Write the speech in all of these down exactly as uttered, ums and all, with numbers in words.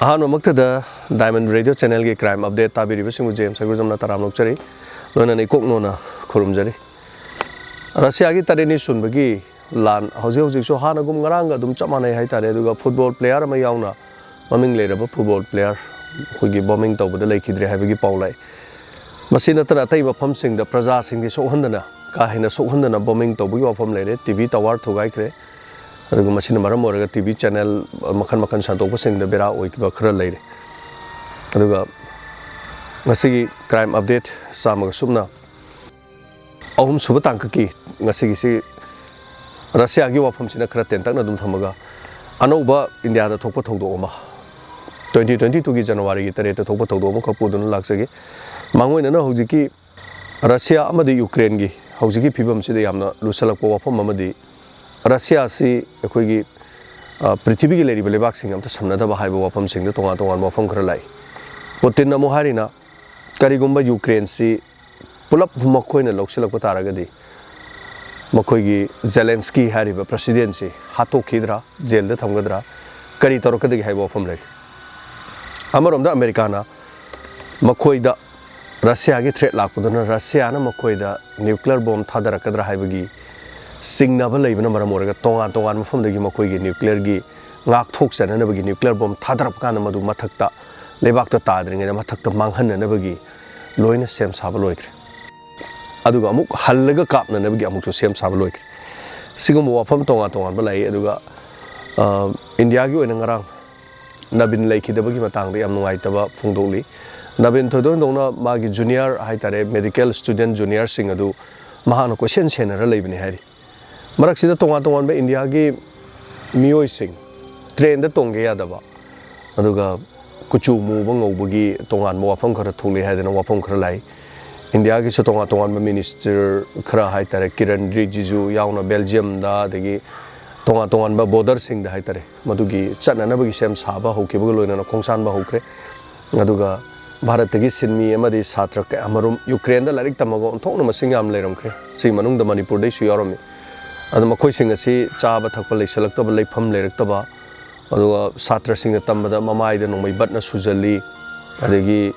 ꯑꯍꯥꯟꯕꯃꯛꯇꯗ Diamond Radio Channelꯒꯤ Crime Update ꯇꯥꯕꯤꯔꯤꯕꯁꯤꯡꯕꯨ James ꯍꯩꯒ꯭ꯔꯨꯖꯝꯅ ꯇꯔꯥꯝꯅ ꯑꯣꯛꯆꯔꯤ꯫ ꯂꯣꯏꯅꯅ ꯏꯀꯣꯛ ꯅꯣꯟꯅ ꯈꯨꯔꯨꯝꯖꯔꯤ꯫ ꯔꯁꯤꯌꯥꯒꯤ ꯇꯔꯦꯠꯅꯤ ꯁꯨꯟꯕꯒꯤ ꯂꯥꯟ ꯍꯧꯖꯤꯛ ꯍꯧꯖꯤꯛꯁꯨ ꯍꯥꯟꯅꯒꯨꯝ ꯉꯔꯥꯡꯒ ꯑꯗꯨꯝ ꯆꯞ ꯃꯥꯟꯅꯩ ꯍꯥꯏꯇꯥꯔꯦ꯫ ꯑꯗꯨꯒ football player ꯑꯃ ꯌꯥꯎꯅ ꯃꯃꯤꯡ ꯂꯩꯔꯕ football player ꯑꯩꯈꯣꯏꯒꯤ bombing ꯇꯧꯕꯗ ꯂꯩꯈꯤꯗ꯭ꯔꯦ ꯍꯥꯏꯕꯒꯤ ꯄꯥꯎ ꯂꯥꯛꯏ꯫ ꯃꯁꯤ ꯅꯠꯇꯅ ꯑꯇꯩ ꯃꯐꯝꯁꯤꯡꯗ ꯄ꯭ꯔꯖꯥꯁꯤꯡꯗꯤ ꯁꯣꯛꯍꯟꯗꯅ, ꯀꯥ ꯍꯦꯟꯅ ꯁꯣꯛꯍꯟꯗꯅ bombing ꯇꯧꯕꯒꯤ ꯋꯥꯐꯝ ꯂꯩꯔꯦ꯫ T V tower ꯊꯨꯒꯥꯏꯈ꯭ꯔꯦ꯫ ꯑꯗꯨꯒ ꯃꯁꯤꯅ ꯃꯔꯝ ꯑꯣꯏꯔꯒ T V channel ꯃꯈꯜ ꯃꯈꯜ ꯁꯟꯗꯣꯛꯄꯁꯤꯡꯗ ꯕꯦꯔꯥ ꯑꯣꯏꯈꯤꯕ ꯈꯔ ꯂꯩꯔꯦ꯫ ꯑꯗꯨꯒ ꯉꯁꯤꯒꯤ Crime Update ꯆꯥꯝꯃꯒ ꯁꯨꯞꯅ ꯑꯍꯨꯝ ꯁꯨꯕ ꯇꯥꯡꯀꯛꯀꯤ ꯉꯁꯤꯒꯤꯁꯤ ꯔꯁꯤꯌꯥꯒꯤ ꯋꯥꯐꯝꯁꯤꯅ ꯈꯔ ꯇꯦꯟꯇꯛꯅ ꯑꯗꯨꯝ ꯊꯝꯃꯒ, ꯑꯅꯧꯕ ꯏꯟꯗꯤꯌꯥꯗ ꯊꯣꯛꯄ ꯊꯧꯗꯣꯛ ꯑꯃ, twenty twenty twoꯒꯤ Januaryꯒꯤ ꯇꯔꯦꯠꯇ ꯊꯣꯛꯄ ꯊꯧꯗꯣꯛ ꯑꯃꯈꯛ ꯄꯨꯗꯨꯅ ꯂꯥꯛꯆꯒꯦ꯫ ꯃꯥꯡꯑꯣꯏꯅꯅ ꯍꯧꯖꯤꯛꯀꯤ ꯔꯁꯤꯌꯥ ꯑꯃꯗꯤ ꯌꯨꯀ꯭ꯔꯦꯟꯒꯤ ꯍꯧꯖꯤꯛꯀꯤ ꯐꯤꯕꯝꯁꯤꯗ ꯌꯥꯝꯅ ꯂꯨꯁꯜꯂꯛꯄ ꯋꯥꯐꯝ ꯑꯃꯗꯤ, ꯔꯁꯤꯌꯥꯁꯤ ꯑꯩꯈꯣꯏꯒꯤ, ꯑ, ꯄ꯭ꯔꯤꯊꯤꯕꯤꯒꯤ ꯂꯩꯔꯤꯕ ꯂꯩꯕꯥꯛꯁꯤꯡ ꯑꯝꯇ ꯁꯝꯅꯗꯕ ꯍꯥꯏꯕ ꯋꯥꯐꯝꯁꯤꯡꯗ ꯇꯣꯉꯥꯟ ꯇꯣꯉꯥꯟꯕ ꯋꯥꯐꯝ ꯈꯔ ꯂꯥꯛꯏ꯫ ꯄꯨꯇꯤꯟꯅ ꯑꯃꯨꯛ ꯍꯥꯏꯔꯤꯅ, ꯀꯔꯤꯒꯨꯝꯕ ꯌꯨꯀ꯭ꯔꯦꯟꯁꯤ ꯄꯨꯂꯞ ꯃꯈꯣꯏꯅ ꯂꯧꯁꯤꯜꯂꯛꯄ ꯇꯥꯔꯒꯗꯤ, ꯃꯈꯣꯏꯒꯤ ꯖꯦꯂꯦꯟꯁꯀꯤ ꯍꯥꯏꯔꯤꯕ presidentꯁꯤ ꯍꯥꯠꯇꯣꯛꯈꯤꯗ꯭ꯔꯥ, ꯖꯦꯜꯗ ꯊꯝꯒꯗ꯭ꯔꯥ, ꯀꯔꯤ ꯇꯧꯔꯛꯀꯗꯒꯦ ꯍꯥꯏꯕ ꯋꯥꯐꯝ ꯂꯩꯔꯤ꯫ ꯑꯃꯔꯣꯝꯗ ꯑꯃꯦꯔꯤꯀꯥꯅ ꯃꯈꯣꯏꯗ ꯔꯁꯤꯌꯥꯒꯤ threat ꯂꯥꯛꯄꯗꯨꯅ ꯔꯁꯤꯌꯥꯅ ꯃꯈꯣꯏꯗ nuclear bomb ꯊꯥꯗꯔꯛꯀꯗ꯭ꯔꯥ ꯍꯥꯏꯕꯒꯤ ꯆꯤꯡꯅꯕ ꯂꯩꯕꯅ ꯃꯔꯝ ꯑꯣꯏꯔꯒ, ꯇꯣꯉꯥꯟ ꯇꯣꯉꯥꯟꯕ ꯃꯐꯝꯗꯒꯤ ꯃꯈꯣꯏꯒꯤ nuclearꯒꯤ ꯉꯥꯛꯊꯣꯛꯆꯅꯅꯕꯒꯤ nuclear bomb ꯊꯥꯗꯔꯛꯄ ꯀꯥꯟꯗ ꯃꯗꯨ ꯃꯊꯛꯇ, ꯂꯩꯕꯥꯛꯇ ꯇꯥꯗ꯭ꯔꯤꯉꯩꯗ ꯃꯊꯛꯇ ꯃꯥꯡꯍꯟꯅꯅꯕꯒꯤ ꯂꯣꯏꯅ ꯁꯦꯝ ꯁꯥꯕ ꯂꯣꯏꯈ꯭ꯔꯦ꯫ ꯑꯗꯨꯒ ꯑꯃꯨꯛ ꯍꯜꯂꯒ ꯀꯥꯞꯅꯅꯕꯒꯤ ꯑꯃꯨꯛꯁꯨ ꯁꯦꯝ ꯁꯥꯕ ꯂꯣꯏꯈ꯭ꯔꯦ꯫ ꯁꯤꯒꯨꯝꯕ ꯋꯥꯐꯝ ꯇꯣꯉꯥꯟ ꯇꯣꯉꯥꯟꯕ ꯂꯥꯛꯏ꯫ ꯑꯗꯨꯒ, ꯑ, ꯏꯟꯗꯤꯌꯥꯒꯤ ꯑꯣꯏꯅ ꯉꯔꯥꯡ ꯅꯕꯤꯟ ꯂꯩꯈꯤꯗꯕꯒꯤ ꯃꯇꯥꯡꯗ ꯌꯥꯝ ꯅꯨꯡꯉꯥꯏꯇꯕ ꯐꯣꯡꯗꯣꯛꯂꯤ꯫ ꯅꯕꯤꯟ ꯊꯣꯏꯗꯣꯛ ꯍꯦꯟꯗꯣꯛꯅ ꯃꯥꯒꯤ junior ꯍꯥꯏꯇꯥꯔꯦ, medical student juniorꯁꯤꯡ ꯑꯗꯨ ꯃꯍꯥꯛꯅ ꯀꯣꯏꯁꯦꯟ ꯁꯦꯟꯅꯔ ꯂꯩꯕꯅꯤ ꯍꯥꯏꯔꯤ꯫ ꯃꯔꯛꯁꯤꯗ ꯇꯣꯉꯥꯟ ꯇꯣꯉꯥꯟꯕ ꯏꯟꯗꯤꯌꯥꯒꯤ ꯃꯤꯑꯣꯏꯁꯤꯡ trainꯗ ꯇꯣꯡꯒꯦ ꯌꯥꯗꯕ, ꯑꯗꯨꯒ ꯀꯨꯆꯨ ꯃꯨꯕ ꯉꯧꯕꯒꯤ ꯇꯣꯉꯥꯟꯕ ꯋꯥꯐꯝ ꯈꯔ ꯊꯣꯛꯂꯛꯑꯦ ꯍꯥꯏꯗꯅ ꯋꯥꯐꯝ ꯈꯔ ꯂꯥꯛꯏ꯫ ꯏꯟꯗꯤꯌꯥꯒꯤꯁꯨ ꯇꯣꯉꯥꯟ ꯇꯣꯉꯥꯟꯕ minister ꯈꯔ ꯍꯥꯏꯇꯥꯔꯦ, ꯀꯤꯔꯟ ꯔꯤꯖꯤꯖꯨ ꯌꯥꯎꯅ ꯕꯦꯜꯖꯤꯌꯝꯗ, ꯑꯗꯒꯤ ꯇꯣꯉꯥꯟ ꯇꯣꯉꯥꯟꯕ borderꯁꯤꯡꯗ ꯍꯥꯏꯇꯥꯔꯦ, ꯃꯗꯨꯒꯤ ꯆꯠꯅꯅꯕꯒꯤ ꯁꯦꯝ ꯁꯥꯕ ꯍꯧꯈꯤꯕꯒ ꯂꯣꯏꯅꯅ ꯈꯣꯡꯁꯥꯟꯕ ꯍꯧꯈ꯭ꯔꯦ꯫ ꯑꯗꯨꯒ ꯚꯥꯔꯠꯇꯒꯤ ꯁꯤꯟꯃꯤ ꯑꯃꯗꯤ ꯁꯥꯇ꯭ꯔ ꯀꯌꯥꯃꯔꯨꯝ ꯌꯨꯀ꯭ꯔꯦꯟꯗ ꯂꯥꯏꯔꯤꯛ ꯇꯝꯃꯒ ꯑꯣꯟꯊꯣꯛꯅ ꯃꯁꯤꯡ ꯌꯥꯝ ꯂꯩꯔꯝꯈ꯭ꯔꯦ꯫ ꯁꯤꯒꯤ ꯃꯅꯨꯡꯗ ꯃꯅꯤꯄꯨꯔꯗꯩꯁꯨ ꯌꯥꯎꯔꯝꯃꯤ꯫ ꯑꯗꯣ ꯃꯈꯣꯏꯁꯤꯡ ꯑꯁꯤ ꯆꯥꯕ ꯊꯛꯄ ꯂꯩꯁꯜꯂꯛꯇꯕ, ꯂꯩꯐꯝ ꯂꯩꯔꯛꯇꯕ, ꯑꯗꯨꯒ ꯁꯥꯇ꯭ꯔꯁꯤꯡꯅ ꯇꯝꯕꯗ ꯃꯃꯥꯏꯗ ꯅꯣꯡꯃꯩ ꯕꯠꯅ ꯁꯨꯖꯜꯂꯤ, ꯑꯗꯒꯤ,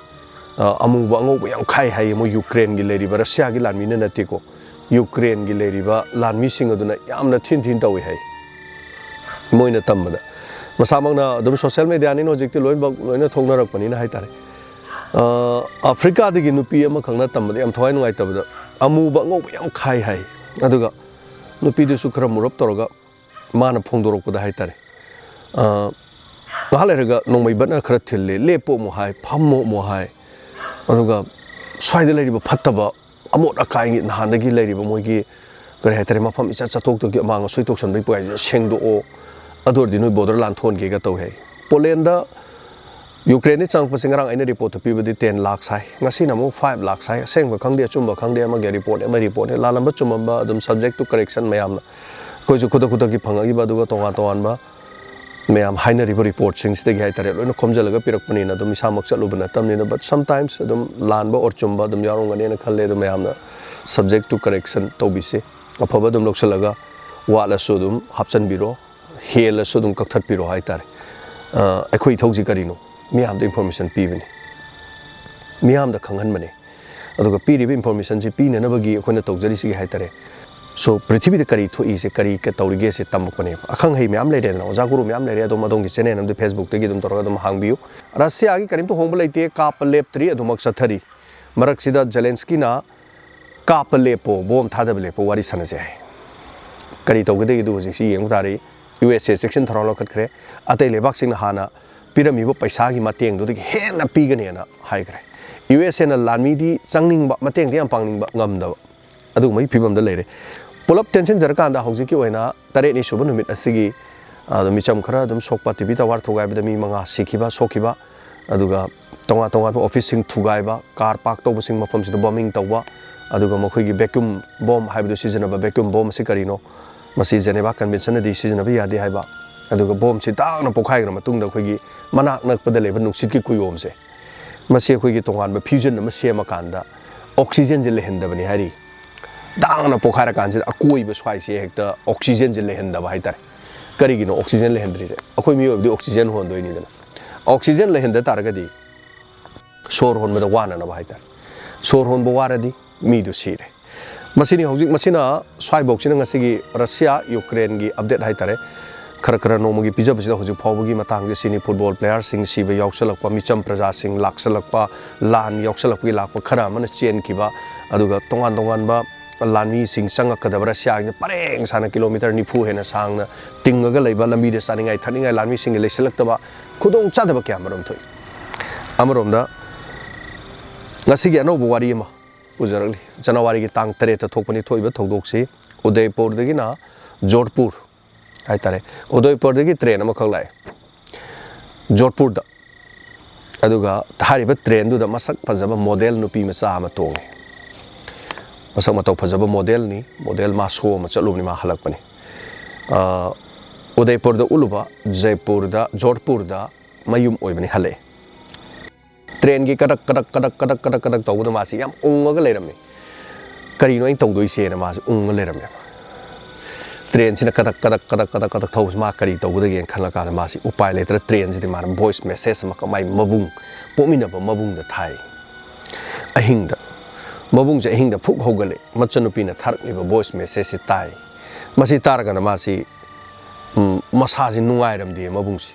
ꯑ, ꯑꯃꯨꯕ ꯑꯉꯧꯕ ꯌꯥꯝ ꯈꯥꯏ ꯍꯥꯏꯌꯦ꯫ ꯃꯣꯏ ꯌꯨꯀ꯭ꯔꯦꯟꯒꯤ ꯂꯩꯔꯤꯕ, ꯔꯁꯤꯌꯥꯒꯤ ꯂꯥꯟꯃꯤꯅ ꯅꯠꯇꯦꯀꯣ, ꯌꯨꯀ꯭ꯔꯦꯟꯒꯤ ꯂꯩꯔꯤꯕ ꯂꯥꯟꯃꯤꯁꯤꯡ ꯑꯗꯨꯅ ꯌꯥꯝꯅ ꯊꯤꯟ ꯊꯤꯟ ꯇꯧꯏ ꯍꯥꯏ꯫ ꯃꯣꯏꯅ ꯇꯝꯕꯗ ꯃꯁꯥꯃꯛꯅ ꯑꯗꯨꯝ social media ꯅꯤꯅ ꯍꯧꯖꯤꯛꯇꯤ ꯂꯣꯏꯅꯃꯛ ꯂꯣꯏꯅ ꯊꯣꯛꯅꯔꯛꯄꯅꯤꯅ ꯍꯥꯏꯇꯥꯔꯦ꯫ ꯑ, ꯑꯐ꯭ꯔꯤꯀꯥꯗꯒꯤ ꯅꯨꯄꯤ ꯑꯃꯈꯛꯅ ꯇꯝꯕꯗ ꯌꯥꯝ ꯊꯋꯥꯏ ꯅꯨꯡꯉꯥꯏꯇꯕꯗ ꯑꯃꯨꯕ ꯑꯉꯧꯕ ꯌꯥꯝ ꯈꯥꯏ ꯍꯥꯏ꯫ ꯑꯗꯨꯒ ꯅꯨꯄꯤꯗꯨꯁꯨ ꯈꯔ ꯃꯨꯔꯞ ꯇꯧꯔꯒ ꯃꯥꯅ ꯐꯣꯡꯗꯣꯔꯛꯄꯗ ꯍꯥꯏꯇꯥꯔꯦ, ꯑ, ꯉꯥꯏꯍꯥꯛ ꯂꯩꯔꯒ ꯅꯣꯡꯃꯩ ꯕꯠꯅ ꯈꯔ ꯊꯤꯜꯂꯦ, "ꯂꯦꯞꯄꯣ" ꯑꯃꯨꯛ ꯍꯥꯏ, "ꯐꯝꯃꯣ" ꯑꯃꯨꯛ ꯍꯥꯏ, ꯑꯗꯨꯒ ꯁ꯭ꯋꯥꯏꯗ ꯂꯩꯔꯤꯕ ꯐꯠꯇꯕ ꯑꯃꯣꯠ ꯑꯀꯥꯏꯒꯤ ꯅꯍꯥꯟꯗꯒꯤ ꯂꯩꯔꯤꯕ ꯃꯣꯏꯒꯤ ꯀꯔꯤ ꯍꯥꯏꯇꯥꯔꯦ, ꯃꯐꯝ ꯏꯆꯠ ꯆꯠꯊꯣꯛꯇꯒꯤ ꯑꯃꯥꯡ ꯑꯁꯣꯏ ꯇꯧꯁꯟꯕꯒꯤ ꯄꯨꯌꯥꯏꯁꯦ ꯁꯦꯡꯗꯣꯛꯑꯣ, ꯑꯗꯨ ꯑꯣꯏꯔꯗꯤ ꯅꯣꯏ border ꯂꯥꯟꯊꯣꯛꯍꯟꯒꯦꯒ ꯇꯧꯏ ꯍꯥꯏ꯫ ꯄꯣꯂꯦꯟꯗ ꯌꯨꯀ꯭ꯔꯦꯟꯗꯒꯤ ꯆꯪꯉꯛꯄꯁꯦ ꯉꯔꯥꯡ ꯑꯩꯅ ꯔꯤꯄꯣꯔꯠꯇ ꯄꯤꯕꯗꯤ ten lakhs ꯍꯥꯏ, ꯉꯁꯤꯅ ꯑꯃꯨꯛ five lakhs ꯍꯥꯏ꯫ ꯑꯁꯦꯡꯕ ꯈꯪꯗꯦ, ꯑꯆꯨꯝꯕ ꯈꯪꯗꯦ, ꯑꯃꯒꯤ ꯔꯤꯄꯣꯔꯠꯅꯤ ꯑꯃꯒꯤ ꯔꯤꯄꯣꯔꯠꯅꯤ, ꯂꯥꯜꯂꯝꯕ ꯆꯨꯝꯃꯝꯕ ꯑꯗꯨꯝ subject to correction ꯃꯌꯥꯝꯅ꯫ ꯑꯩꯈꯣꯏꯁꯨ ꯈꯨꯗꯛ ꯈꯨꯗꯛꯀꯤ ꯐꯪꯉꯛꯏꯕ ꯑꯗꯨꯒ ꯇꯣꯉꯥꯟ ꯇꯣꯉꯥꯟꯕ ꯃꯌꯥꯝ ꯍꯥꯏꯅꯔꯤꯕ ꯔꯤꯄꯣꯔꯠꯁꯤꯡꯁꯤꯗꯒꯤ ꯍꯥꯏꯇꯥꯔꯦ, ꯂꯣꯏꯅ ꯈꯣꯝꯖꯤꯜꯂꯒ ꯄꯤꯔꯛꯄꯅꯤꯅ ꯑꯗꯨꯝ ꯏꯁꯥꯃꯛ ꯆꯠꯂꯨꯕ ꯅꯠꯇꯕꯅꯤꯅ, but sometimes ꯑꯗꯨꯝ ꯂꯥꯟꯕ or ꯆꯨꯝꯕ ꯑꯗꯨꯝ ꯌꯥꯎꯔꯝꯒꯅꯦꯅ ꯈꯜꯂꯦ꯫ ꯑꯗꯨ ꯃꯌꯥꯝꯅ subject to correction ꯇꯧꯕꯤꯁꯦ, ꯑꯐꯕ ꯑꯗꯨꯝ ꯂꯧꯁꯤꯜꯂꯒ ꯋꯥꯠꯂꯁꯨ ꯑꯗꯨꯝ ꯍꯥꯞꯆꯤꯟꯕꯤꯔꯣ, ꯍꯦꯜꯂꯁꯨ ꯑꯗꯨꯝ ꯀꯛꯊꯠꯄꯤꯔꯣ ꯍꯥꯏꯇꯥꯔꯦ꯫ ꯑ, ꯑꯩꯈꯣꯏ ꯏꯊꯧꯁꯤ ꯀꯔꯤꯅꯣ? ꯃꯤꯌꯥꯝꯗ information ꯄꯤꯕꯅꯤ, ꯃꯤꯌꯥꯝꯗ ꯈꯪꯍꯟꯕꯅꯤ꯫ ꯑꯗꯨꯒ ꯄꯤꯔꯤꯕ information ꯁꯤ ꯄꯤꯅꯅꯕꯒꯤ ꯑꯩꯈꯣꯏꯅ ꯇꯧꯖꯔꯤꯁꯤꯒꯤ ꯍꯥꯏꯇꯥꯔꯦ꯫ So, ꯄ꯭ꯔꯤꯊꯤꯕꯤꯗ ꯀꯔꯤ ꯊꯣꯛꯏꯁꯦ, ꯀꯔꯤ ꯀ-, ꯇꯧꯔꯤꯒꯦꯁꯦ ꯇꯝꯃꯛꯄꯅꯦꯕ꯫ ꯑꯈꯪ ꯑꯍꯩ ꯃꯌꯥꯝ ꯂꯩꯔꯦꯗꯅ, ꯑꯣꯖꯥ ꯒꯨꯔꯨ ꯃꯌꯥꯝ ꯂꯩꯔꯦ꯫ ꯑꯗꯨꯝ ꯑꯗꯣꯝꯒꯤ channel ꯑꯃꯗꯤ Facebook ꯇꯒꯤ ꯑꯗꯨꯝ ꯇꯧꯔꯒ ꯑꯗꯨꯝ ꯍꯥꯡꯕꯤꯌꯨ꯫ ꯔꯁꯤꯌꯥꯒꯤ ꯀꯔꯤꯝꯇ ꯍꯣꯡꯕ ꯂꯩꯇꯦ, ꯀꯥꯞꯄ ꯂꯦꯞꯇ꯭ꯔꯤ, ꯑꯗꯨꯃꯛ ꯆꯠꯊꯔꯤ꯫ ꯃꯔꯛꯁꯤꯗ ꯖꯦꯂꯦꯟꯁꯀꯤꯅ "ꯀꯥꯞꯄ ꯂꯦꯞꯄꯣ, ꯕꯣꯝ ꯊꯥꯗꯕ ꯂꯦꯞꯄꯣ, ꯋꯥꯔꯤ ꯁꯥꯟꯅꯁꯦ" ꯍꯥꯏ꯫ ꯀꯔꯤ ꯇꯧꯒꯗꯒꯦꯗꯨ ꯍꯧꯖꯤꯛꯁꯤ ꯌꯦꯡꯕ ꯇꯥꯔꯦ꯫ ꯌꯨ ꯑꯦꯁ ꯑꯦ ꯆꯦꯛꯁꯤꯟ ꯊꯧꯔꯥꯡ ꯂꯧꯈꯠꯈ꯭ꯔꯦ꯫ ꯑꯇꯩ ꯂꯩꯕꯥꯛꯁꯤꯡꯅ ꯍꯥꯟꯅ ꯄꯤꯔꯝꯃꯤꯕ ꯄꯩꯁꯥꯒꯤ ꯃꯇꯦꯡꯗꯨꯗꯒꯤ ꯍꯦꯟꯅ ꯄꯤꯒꯅꯦꯅ ꯍꯥꯏꯈ꯭ꯔꯦ꯫ ꯌꯨ ꯑꯦꯁ ꯑꯦꯅ ꯂꯥꯟꯃꯤꯗꯤ ꯆꯪꯅꯤꯡꯕ, ꯃꯇꯦꯡꯗꯤ ꯌꯥꯝ ꯄꯥꯡꯅꯤꯡꯕ, ꯉꯝꯗꯕ, ꯑꯗꯨꯒꯨꯝꯕꯒꯤ ꯐꯤꯕꯝꯗ ꯂꯩꯔꯦ꯫ ꯄꯨꯂꯞ ꯇꯦꯟꯁꯤꯟꯖꯔꯀꯥꯟꯗ ꯍꯧꯖꯤꯛꯀꯤ ꯑꯣꯏꯅ ꯇꯔꯦꯠꯅꯤ ꯁꯨꯕ ꯅꯨꯃꯤꯠ ꯑꯁꯤꯒꯤ, ꯑ, ꯃꯤꯆꯝ ꯈꯔ ꯑꯗꯨꯝ ꯁꯣꯛꯄ, ꯇꯤ ꯚꯤ ꯇꯋꯥꯔ ꯊꯨꯒꯥꯏꯕꯗ ꯃꯤ ꯃꯉꯥ ꯁꯤꯈꯤꯕ, ꯁꯣꯛꯈꯤꯕ, ꯑꯗꯨꯒ ꯇꯣꯉꯥꯟ ꯇꯣꯉꯥꯟꯕ ꯑꯣꯐꯤꯁꯁꯤꯡ ꯊꯨꯒꯥꯏꯕ, ꯀꯥꯔ ꯄꯥꯔꯛ ꯇꯧꯕꯁꯤꯡ ꯃꯐꯝꯁꯤꯗ ꯕꯣꯝꯕꯤꯡ ꯇꯧꯕ, ꯑꯗꯨꯒ ꯃꯈꯣꯏꯒꯤ vacuum bomb ꯍꯥꯏꯕꯗꯨ ꯁꯤꯖꯤꯟꯅꯕ꯫ Vacuum bomb ꯑꯁꯤ ꯀꯔꯤꯅꯣ? ꯃꯁꯤ ꯖꯦꯅꯦꯚꯥ ꯀꯟꯚꯦꯟꯁꯟꯅꯗꯤ ꯁꯤꯖꯤꯟꯅꯕ ꯌꯥꯗꯦ ꯍꯥꯏꯕ꯫ ꯑꯗꯨꯒ ꯕꯣꯝꯁꯤ ꯇꯥꯡꯅ ꯄꯣꯈꯥꯏꯈ꯭ꯔ ꯃꯇꯨꯡꯗ ꯑꯩꯈꯣꯏꯒꯤ ꯃꯅꯥꯛ ꯅꯛꯄꯗ ꯂꯩꯕ ꯅꯨꯡꯁꯤꯠꯀꯤ ꯀꯨꯌꯣꯝꯁꯦ, ꯃꯁꯤ ꯑꯩꯈꯣꯏꯒꯤ ꯇꯣꯉꯥꯟꯕ fusion ꯑꯃ ꯁꯦꯝꯃꯀꯥꯟꯗ oxygen ꯁꯦ ꯂꯩꯍꯟꯗꯕꯅꯤ ꯍꯥꯏꯔꯤ꯫ ꯇꯥꯡꯅ ꯄꯣꯈꯥꯏꯔꯀꯥꯟꯁꯤꯗ ꯑꯀꯣꯏꯕ ꯁ꯭ꯋꯥꯏꯁꯦ ꯍꯦꯛꯇ oxygen ꯁꯦ ꯂꯩꯍꯟꯗꯕ ꯍꯥꯏꯇꯥꯔꯦ꯫ ꯀꯔꯤꯒꯤꯅꯣ ꯑꯣꯛꯁꯤꯖꯦꯟ ꯂꯩꯍꯟꯗ꯭ꯔꯤꯁꯦ? ꯑꯩꯈꯣꯏ ꯃꯤꯑꯣꯏꯕꯗꯤ ꯑꯣꯛꯁꯤꯖꯦꯟ ꯍꯣꯟꯗꯣꯏꯅꯤꯗꯅ꯫ ꯑꯣꯛꯁꯤꯖꯦꯟ ꯂꯩꯍꯟꯗ ꯇꯥꯔꯒꯗꯤ ꯁꯣꯔ ꯍꯣꯟꯕꯗ ꯋꯥꯅꯅꯕ ꯍꯥꯏꯇꯥꯔꯦ꯫ ꯁꯣꯔ ꯍꯣꯟꯕ ꯋꯥꯔꯗꯤ ꯃꯤꯗꯨ ꯁꯤꯔꯦ꯫ ꯃꯁꯤꯅꯤ ꯍꯧꯖꯤꯛ, ꯃꯁꯤꯅ ꯁ꯭ꯋꯥꯏꯐꯥꯎꯁꯤꯅ ꯉꯁꯤꯒꯤ ꯔꯁꯤꯌꯥ ꯌꯨꯀ꯭ꯔꯦꯟꯒꯤ ꯑꯞꯗꯦꯠ ꯍꯥꯏꯇꯥꯔꯦ꯫ ꯈꯔ ꯈꯔ ꯅꯣꯡꯃꯒꯤ ꯄꯤꯖꯕꯁꯤꯗ ꯍꯧꯖꯤꯛ ꯐꯥꯎꯕꯒꯤ ꯃꯇꯥꯡꯁꯦ ꯁꯤꯅꯤ꯫ ꯐꯨꯠꯕꯣꯜ ꯄ꯭ꯂꯦꯌꯥꯔꯁꯤꯡ ꯁꯤꯕ ꯌꯥꯎꯁꯜꯂꯛꯄ, ꯃꯤꯆꯝ ꯄ꯭ꯔꯖꯥꯁꯤꯡ ꯂꯥꯛꯁꯜꯂꯛꯄ, ꯂꯥꯟ ꯌꯥꯎꯁꯜꯂꯛꯄꯒꯤ ꯂꯥꯛꯄ ꯈꯔ ꯑꯃꯅ ꯆꯦꯟꯈꯤꯕ, ꯑꯗꯨꯒ ꯇꯣꯉꯥꯟ ꯇꯣꯉꯥꯟꯕ ꯂꯥꯟꯃꯤꯁꯤꯡ ꯆꯪꯉꯛꯀꯗꯕ ꯔꯁꯤꯌꯥꯒꯤ ꯄꯔꯦꯡ ꯁꯥꯅ ꯀꯤꯂꯣꯃꯤꯇꯔ ꯅꯤꯐꯨ ꯍꯦꯟꯅ ꯁꯥꯡꯅ ꯇꯤꯡꯉꯒ ꯂꯩꯕ, ꯂꯝꯕꯤꯗ ꯆꯥꯅꯤꯡꯉꯥꯏ ꯊꯛꯅꯤꯡꯉꯥꯏ ꯂꯥꯟꯃꯤꯁꯤꯡꯒꯤ ꯂꯩꯁꯤꯜꯂꯛꯇꯕ ꯈꯨꯗꯣꯡꯆꯥꯗꯕ ꯀꯌꯥ ꯃꯔꯨꯝ ꯊꯣꯛꯏ꯫ ꯑꯃꯔꯣꯝꯗ ꯉꯁꯤꯒꯤ ꯑꯅꯧꯕ ꯋꯥꯔꯤ ꯑꯃ ꯄꯨꯖꯔꯛꯂꯤ꯫ ꯖꯅꯋꯥꯔꯤꯒꯤ ꯇꯥꯡ ꯇꯔꯦꯠꯇ ꯊꯣꯛꯄꯅꯤ꯫ ꯊꯣꯛꯏꯕ ꯊꯧꯗꯣꯛꯁꯤ ꯎꯗꯩꯄꯨꯔꯗꯒꯤꯅ ꯖꯣꯙꯄꯨꯔ ꯍꯥꯏꯇꯥꯔꯦ꯫ ꯎꯗꯩꯄꯨꯔꯗꯒꯤ ꯇ꯭ꯔꯦꯟ ꯑꯃꯈꯛ ꯂꯥꯛꯑꯦ ꯖꯣꯙꯄꯨꯔꯗ꯫ ꯑꯗꯨꯒ ꯍꯥꯏꯔꯤꯕ ꯇ꯭ꯔꯦꯟꯗꯨꯗ ꯃꯁꯛ ꯐꯖꯕ ꯃꯣꯗꯦꯜ ꯅꯨꯄꯤ ꯃꯆꯥ ꯑꯃ ꯇꯣꯡꯉꯦ꯫ ꯃꯁꯛ ꯃꯇꯧ ꯐꯖꯕ ꯃꯣꯗꯦꯜꯅꯤ꯫ ꯃꯣꯗꯦꯜ ꯃꯥ ꯁꯣ ꯑꯃ ꯆꯠꯂꯨꯕꯅꯤ, ꯃꯥ ꯍꯜꯂꯛꯄꯅꯤ꯫ ꯑ, ꯎꯗꯩꯄꯨꯔꯗ ꯎꯠꯂꯨꯕ, ꯖꯩꯄꯨꯔꯗ, ꯖꯣꯙꯄꯨꯔꯗ ꯃꯌꯨꯝ ꯑꯣꯏꯕꯅꯤ, ꯍꯜꯂꯛꯑꯦ꯫ ꯇ꯭ꯔꯦꯟꯒꯤ ꯀꯗꯛ ꯀꯗꯛ ꯀꯗꯛ ꯀꯗꯛ ꯀꯗꯛ ꯀꯗꯛ ꯇꯧꯕꯗ ꯃꯥꯁꯤ ꯌꯥꯝ ꯎꯪꯉꯒ ꯂꯩꯔꯝꯃꯤ꯫ ꯀꯔꯤꯅꯣ ꯑꯩꯅ ꯇꯧꯗꯣꯏꯁꯦꯅ ꯃꯥꯁꯤ ꯎꯪꯉ ꯂꯩꯔꯝꯃꯦꯕ꯫ ꯇ꯭ꯔꯦꯟꯁꯤꯅ ꯀꯗꯛ ꯀꯗꯛ ꯀꯗꯛ ꯀꯗꯛ ꯀꯗꯛ ꯊꯧꯕꯁꯤ ꯃꯥ ꯀꯔꯤ ꯇꯧꯒꯗꯒꯦꯅ ꯈꯜꯂꯀꯥꯟꯗ ꯃꯥꯁꯤ ꯎꯄꯥꯏ ꯂꯩꯇ꯭ꯔ ꯇ꯭ꯔꯦꯟꯁꯤꯗꯤ ꯃꯥꯅ ꯚꯣꯏꯁ ꯃꯦꯁꯦꯖ ꯑꯃꯈꯛ ꯃꯥꯏ ꯃꯕꯨꯡ, ꯄꯣꯛꯃꯤꯟꯅꯕ ꯃꯕꯨꯡꯗ ꯊꯥꯏ꯫ ꯑꯍꯤꯡꯗ, ꯃꯕꯨꯡꯁꯦ ꯑꯍꯤꯡꯗ ꯐꯨꯛ ꯍꯧꯒꯠꯂꯦ, ꯃꯆꯟꯅꯨꯄꯤꯅ ꯊꯥꯔꯛꯂꯤꯕ ꯚꯣꯏꯁ ꯃꯦꯁꯦꯖꯁꯤ ꯇꯥꯏ꯫ ꯃꯁꯤ ꯇꯥꯔꯀꯥꯟꯗ ꯃꯥꯁꯤ, ꯎꯝ, ꯃꯁꯥꯁꯤ ꯅꯨꯡꯉꯥꯏꯔꯝꯗꯦ ꯃꯕꯨꯡꯁꯤ꯫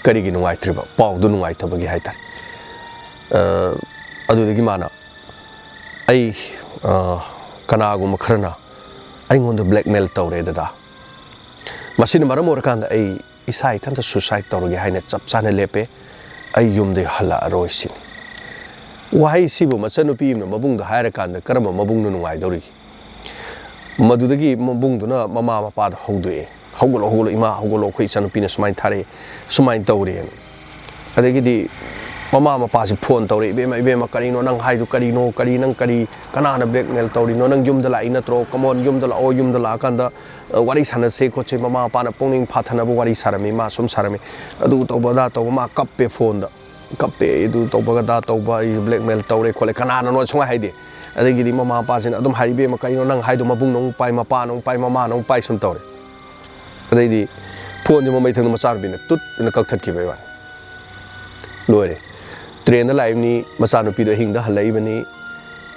ꯀꯔꯤꯒꯤ ꯅꯨꯡꯉꯥꯏꯇ꯭ꯔꯤꯕ? ꯄꯥꯎꯗꯨ ꯅꯨꯡꯉꯥꯏꯇꯕꯒꯤ ꯍꯥꯏꯇꯥꯔꯦ꯫ ꯑ, ꯑꯗꯨꯗꯒꯤ ꯃꯥꯅ, "ꯑꯩ, ꯑ, ꯀꯅꯥꯒꯨꯝꯕ ꯈꯔꯅ ꯑꯩꯉꯣꯟꯗ ꯕ꯭ꯂꯦꯛꯃꯦꯜ ꯇꯧꯔꯦ ꯗꯗꯥ꯫ ꯃꯁꯤꯅ ꯃꯔꯝ ꯑꯣꯏꯔꯀꯥꯟꯗ ꯑꯩ ꯏꯁꯥ ꯏꯊꯟꯇ ꯁꯨꯁꯥꯏꯠ ꯇꯧꯔꯒꯦ ꯍꯥꯏꯅ ꯆꯞ ꯆꯥꯅ ꯂꯦꯞꯄꯦ꯫ ꯑꯩ ꯌꯨꯝꯗꯒꯤ ꯍꯜꯂꯛꯑꯔꯣꯏ" ꯁꯤꯅꯤ꯫ ꯋꯥꯍꯩꯁꯤꯕꯨ ꯃꯆꯟꯅꯨꯄꯤ ꯑꯃꯅ ꯃꯕꯨꯡꯗ ꯍꯥꯏꯔꯀꯥꯟꯗ ꯀꯔꯝꯕ ꯃꯕꯨꯡꯅ ꯅꯨꯡꯉꯥꯏꯗꯧꯔꯤꯒꯦ? ꯃꯗꯨꯗꯒꯤ ꯃꯕꯨꯡꯗꯨꯅ ꯃꯃꯥ ꯃꯄꯥꯗ ꯍꯧꯗꯣꯛꯑꯦ, "ꯍꯧꯒꯠꯂꯣ, ꯍꯧꯒꯠꯂꯣ, ꯏꯃꯥ, ꯍꯧꯒꯠꯂꯣ, ꯑꯩꯈꯣꯏ ꯏꯆꯟꯅꯨꯄꯤꯅ ꯁꯨꯃꯥꯏꯅ ꯊꯥꯔꯛꯑꯦ, ꯁꯨꯃꯥꯏꯅ ꯇꯧꯔꯦꯅ"꯫ ꯑꯗꯒꯤꯗꯤ ꯃꯃꯥ ꯃꯄꯥꯁꯤ ꯐꯣꯟ ꯇꯧꯔꯦ, "ꯏꯕꯦꯝꯃ, ꯏꯕꯦꯝꯃ, ꯀꯔꯤꯅꯣ ꯅꯪ ꯍꯥꯏꯗꯨ? ꯀꯔꯤꯅꯣ? ꯀꯔꯤ, ꯅꯪ ꯀꯔꯤ, ꯀꯅꯥꯅ ꯕ꯭ꯂꯦꯛꯃꯦꯜ ꯇꯧꯔꯤꯅꯣ? ꯅꯪ ꯌꯨꯝꯗ ꯂꯥꯛꯏ ꯅꯠꯇ꯭ꯔꯣ? ꯀꯃꯣꯟ, ꯌꯨꯝꯗ ꯂꯥꯛꯑꯣ, ꯌꯨꯝꯗ ꯂꯥꯛꯑꯀꯥꯟꯗ, ꯑ, ꯋꯥꯔꯤ ꯁꯥꯟꯅꯁꯦ ꯈꯣꯠꯁꯦ"꯫ ꯃꯃꯥ ꯃꯄꯥꯅ ꯄꯨꯛꯅꯤꯡ ꯐꯥꯊꯅꯕ ꯋꯥꯔꯤ ꯁꯥꯔꯝꯃꯤ, ꯃꯥ ꯁꯨꯝ ꯁꯥꯔꯝꯃꯤ꯫ ꯑꯗꯨ ꯇꯧꯕ, ꯑꯗꯥ ꯇꯧꯕ, ꯃꯥ ꯀꯞꯄꯦ ꯐꯣꯟꯗ꯫ ꯀꯞꯄꯦ, ꯑꯗꯨ ꯇꯧꯕꯒ ꯑꯗꯥ ꯇꯧꯕ, ꯑꯩ ꯕ꯭ꯂꯦꯛꯃꯦꯜ ꯇꯧꯔꯦ ꯈꯣꯠꯂꯦ, ꯀꯅꯥꯅꯅꯣ ꯁꯨꯡꯍꯥꯏ ꯍꯥꯏꯗꯦ꯫ ꯑꯗꯒꯤꯗꯤ ꯃꯃꯥ ꯃꯄꯥꯁꯤꯅ ꯑꯗꯨꯝ ꯍꯥꯏꯔꯤ, "ꯏꯕꯦꯝꯃ, ꯀꯩꯅꯣ ꯅꯪ ꯍꯥꯏꯗꯣ? ꯃꯕꯨꯡꯅ ꯑꯃꯨꯛ ꯄꯥꯏ, ꯃꯄꯥꯅ ꯑꯃꯨꯛ ꯄꯥꯏ, ꯃꯃꯥꯅ ꯑꯃꯨꯛ ꯄꯥꯏ", ꯁꯨꯝ ꯇꯧꯔꯦ꯫ ꯑꯗꯩꯗꯤ ꯐꯣꯟꯁꯦ ꯃꯃꯩ ꯊꯪꯗ ꯃꯆꯥꯅꯨꯄꯤꯅ ꯇꯨꯠ ꯑꯅ ꯀꯛꯊꯠꯈꯤꯕꯩ ꯋꯥꯅꯤ꯫ ꯂꯣꯏꯔꯦ꯫ ꯇ꯭ꯔꯦꯟꯗ ꯂꯥꯛꯏꯕꯅꯤ, ꯃꯆꯥꯅꯨꯄꯤꯗꯣ ꯑꯍꯤꯡꯗ ꯍꯜꯂꯛꯏꯕꯅꯤ꯫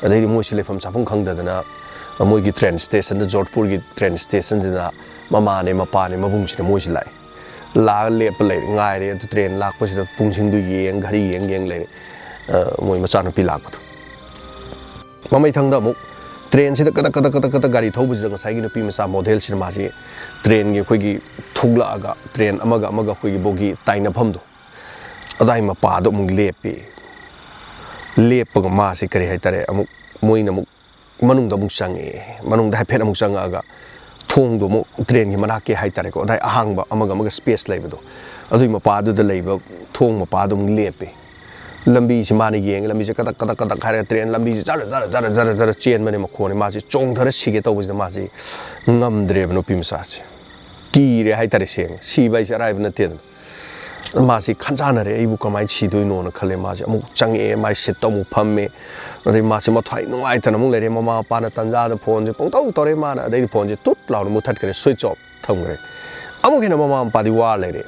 ꯑꯗꯩꯗꯤ ꯃꯣꯏꯁꯤ ꯂꯩꯐꯝ ꯆꯥꯐꯝ ꯈꯪꯗꯗꯅ ꯃꯣꯏꯒꯤ ꯇ꯭ꯔꯦꯟ ꯁ꯭ꯇꯦꯁꯟꯗ, ꯖꯣꯙꯄꯨꯔꯒꯤ ꯇ꯭ꯔꯦꯟ ꯁ꯭ꯇꯦꯁꯟꯁꯤꯗ ꯃꯃꯥꯅꯦ, ꯃꯄꯥꯅꯦ, ꯃꯕꯨꯡꯁꯤꯅ ꯃꯣꯏꯁꯤ ꯂꯥꯛꯑꯦ꯫ ꯂꯥꯛꯑꯒ ꯂꯦꯞꯄ ꯂꯩꯔꯦ, ꯉꯥꯏꯔꯦ꯫ ꯑꯗꯨ ꯇ꯭ꯔꯦꯟ ꯂꯥꯛꯄꯁꯤꯗ ꯄꯨꯡꯁꯤꯡꯗꯨ ꯌꯦꯡ, ꯘꯔꯤ ꯌꯦꯡ ꯌꯦꯡ ꯂꯩꯔꯦ, ꯑ, ꯃꯣꯏ ꯃꯆꯥꯅꯨꯄꯤ ꯂꯥꯛꯄꯗꯣ꯫ ꯃꯃꯩ ꯊꯪꯗ ꯑꯃꯨꯛ ꯇ꯭ꯔꯦꯟꯁꯤꯗ ꯀꯗꯛ ꯀꯗꯛ ꯀꯗꯛ ꯀꯗꯛ ꯒꯥꯔꯤ ꯊꯧꯕꯁꯤꯗ ꯉꯁꯥꯏꯒꯤ ꯅꯨꯄꯤ ꯃꯆꯥ ꯃꯣꯗꯦꯜꯁꯤꯅ ꯃꯥꯁꯤ ꯇ꯭ꯔꯦꯟꯒꯤ ꯑꯩꯈꯣꯏꯒꯤ ꯊꯣꯛꯂꯛꯑꯒ ꯇ꯭ꯔꯦꯟ ꯑꯃꯒ ꯑꯃꯒ ꯑꯩꯈꯣꯏꯒꯤ ꯕꯣꯒꯤ ꯇꯥꯏꯅꯐꯝꯗꯣ, ꯑꯗꯥꯏ ꯃꯄꯥꯗꯣ ꯑꯃꯨꯛ ꯂꯦꯞꯄꯤ꯫ ꯂꯦꯞꯄꯒ ꯃꯥꯁꯤ ꯀꯔꯤ ꯍꯥꯏꯇꯥꯔꯦ, ꯑꯃꯨꯛ ꯃꯣꯏꯅ ꯑꯃꯨꯛ ꯃꯅꯨꯡꯗ ꯑꯃꯨꯛ ꯆꯪꯉꯛꯑꯦ꯫ ꯃꯅꯨꯡꯗ ꯍꯥꯏꯐꯦꯠ ꯑꯃꯨꯛ ꯆꯪꯉꯛꯑꯒ ꯊꯣꯡꯗꯣ ꯑꯃꯨꯛ ꯇ꯭ꯔꯦꯟꯒꯤ ꯃꯅꯥꯛꯀꯤ ꯍꯥꯏꯇꯥꯔꯦꯀꯣ, ꯑꯗꯥꯏ ꯑꯍꯥꯡꯕ ꯑꯃꯒ ꯑꯃꯒ ꯁ꯭ꯄꯦꯁ ꯂꯩꯕꯗꯣ, ꯑꯗꯨꯒꯤ ꯃꯄꯥꯗꯨꯗ ꯂꯩꯕ ꯊꯣꯡ ꯃꯄꯥꯗꯣ ꯑꯃꯨꯛ ꯂꯦꯞꯄꯦ꯫ ꯂꯝꯕꯤꯁꯤ ꯃꯥꯅ ꯌꯦꯡꯉꯦ, ꯂꯝꯕꯤꯁꯦ ꯀꯗꯛ ꯀꯗꯛ ꯀꯗꯛ ꯍꯥꯏꯔꯒ ꯇ꯭ꯔꯦꯟ ꯂꯝꯕꯤꯁꯦ ꯖꯔ ꯖꯔ ꯖꯔ ꯖꯔ ꯖꯔ ꯆꯦꯟꯕꯅꯦ, ꯃꯈꯣꯟꯅꯦ꯫ ꯃꯥꯁꯤ ꯆꯣꯡꯊꯔ ꯁꯤꯒꯦ ꯇꯧꯕꯁꯤꯗ ꯃꯥꯁꯤ ꯉꯝꯗ꯭ꯔꯦꯕ, ꯅꯨꯄꯤ ꯃꯆꯥꯁꯦ ꯀꯤꯔꯦ ꯍꯥꯏꯇꯥꯔꯦ꯫ ꯁꯦꯡꯅ ꯁꯤꯕ ꯍꯥꯏꯁꯦ ꯑꯔꯥꯏꯕ ꯅꯠꯇꯦꯗꯅ꯫ ꯃꯥꯁꯤ ꯈꯟꯖꯥꯟꯅꯔꯦ, "ꯑꯩꯕꯨ ꯀꯃꯥꯏꯅ ꯁꯤꯗꯣꯏꯅꯣꯅ" ꯈꯜꯂꯦ꯫ ꯃꯥꯁꯦ ꯑꯃꯨꯛ ꯆꯪꯉꯛꯑꯦ, ꯃꯥꯏ ꯁꯤꯠꯇ ꯑꯃꯨꯛ ꯐꯝꯃꯦ꯫ ꯑꯗꯩ ꯃꯥꯁꯦ ꯃꯊ꯭ꯋꯥꯏ ꯅꯨꯡꯉꯥꯏꯇꯅ ꯑꯃꯨꯛ ꯂꯩꯔꯦ꯫ ꯃꯃꯥ ꯃꯄꯥꯅ ꯇꯟꯖꯥꯗ ꯐꯣꯟꯁꯦ ꯄꯪꯇꯧ ꯇꯧꯔꯦ, ꯃꯥꯅ ꯑꯗꯩꯗꯤ ꯐꯣꯟꯁꯦ ꯇꯨꯠ ꯂꯥꯎꯅ ꯃꯨꯠꯊꯠꯈ꯭ꯔꯦ, ꯁ꯭ꯋꯤꯆ ꯑꯣꯐ ꯊꯝꯈ꯭ꯔꯦ꯫ ꯑꯃꯨꯛ ꯍꯦꯟꯅ ꯃꯃꯥ ꯃꯄꯥꯗꯤ ꯋꯥ ꯂꯩꯔꯦ꯫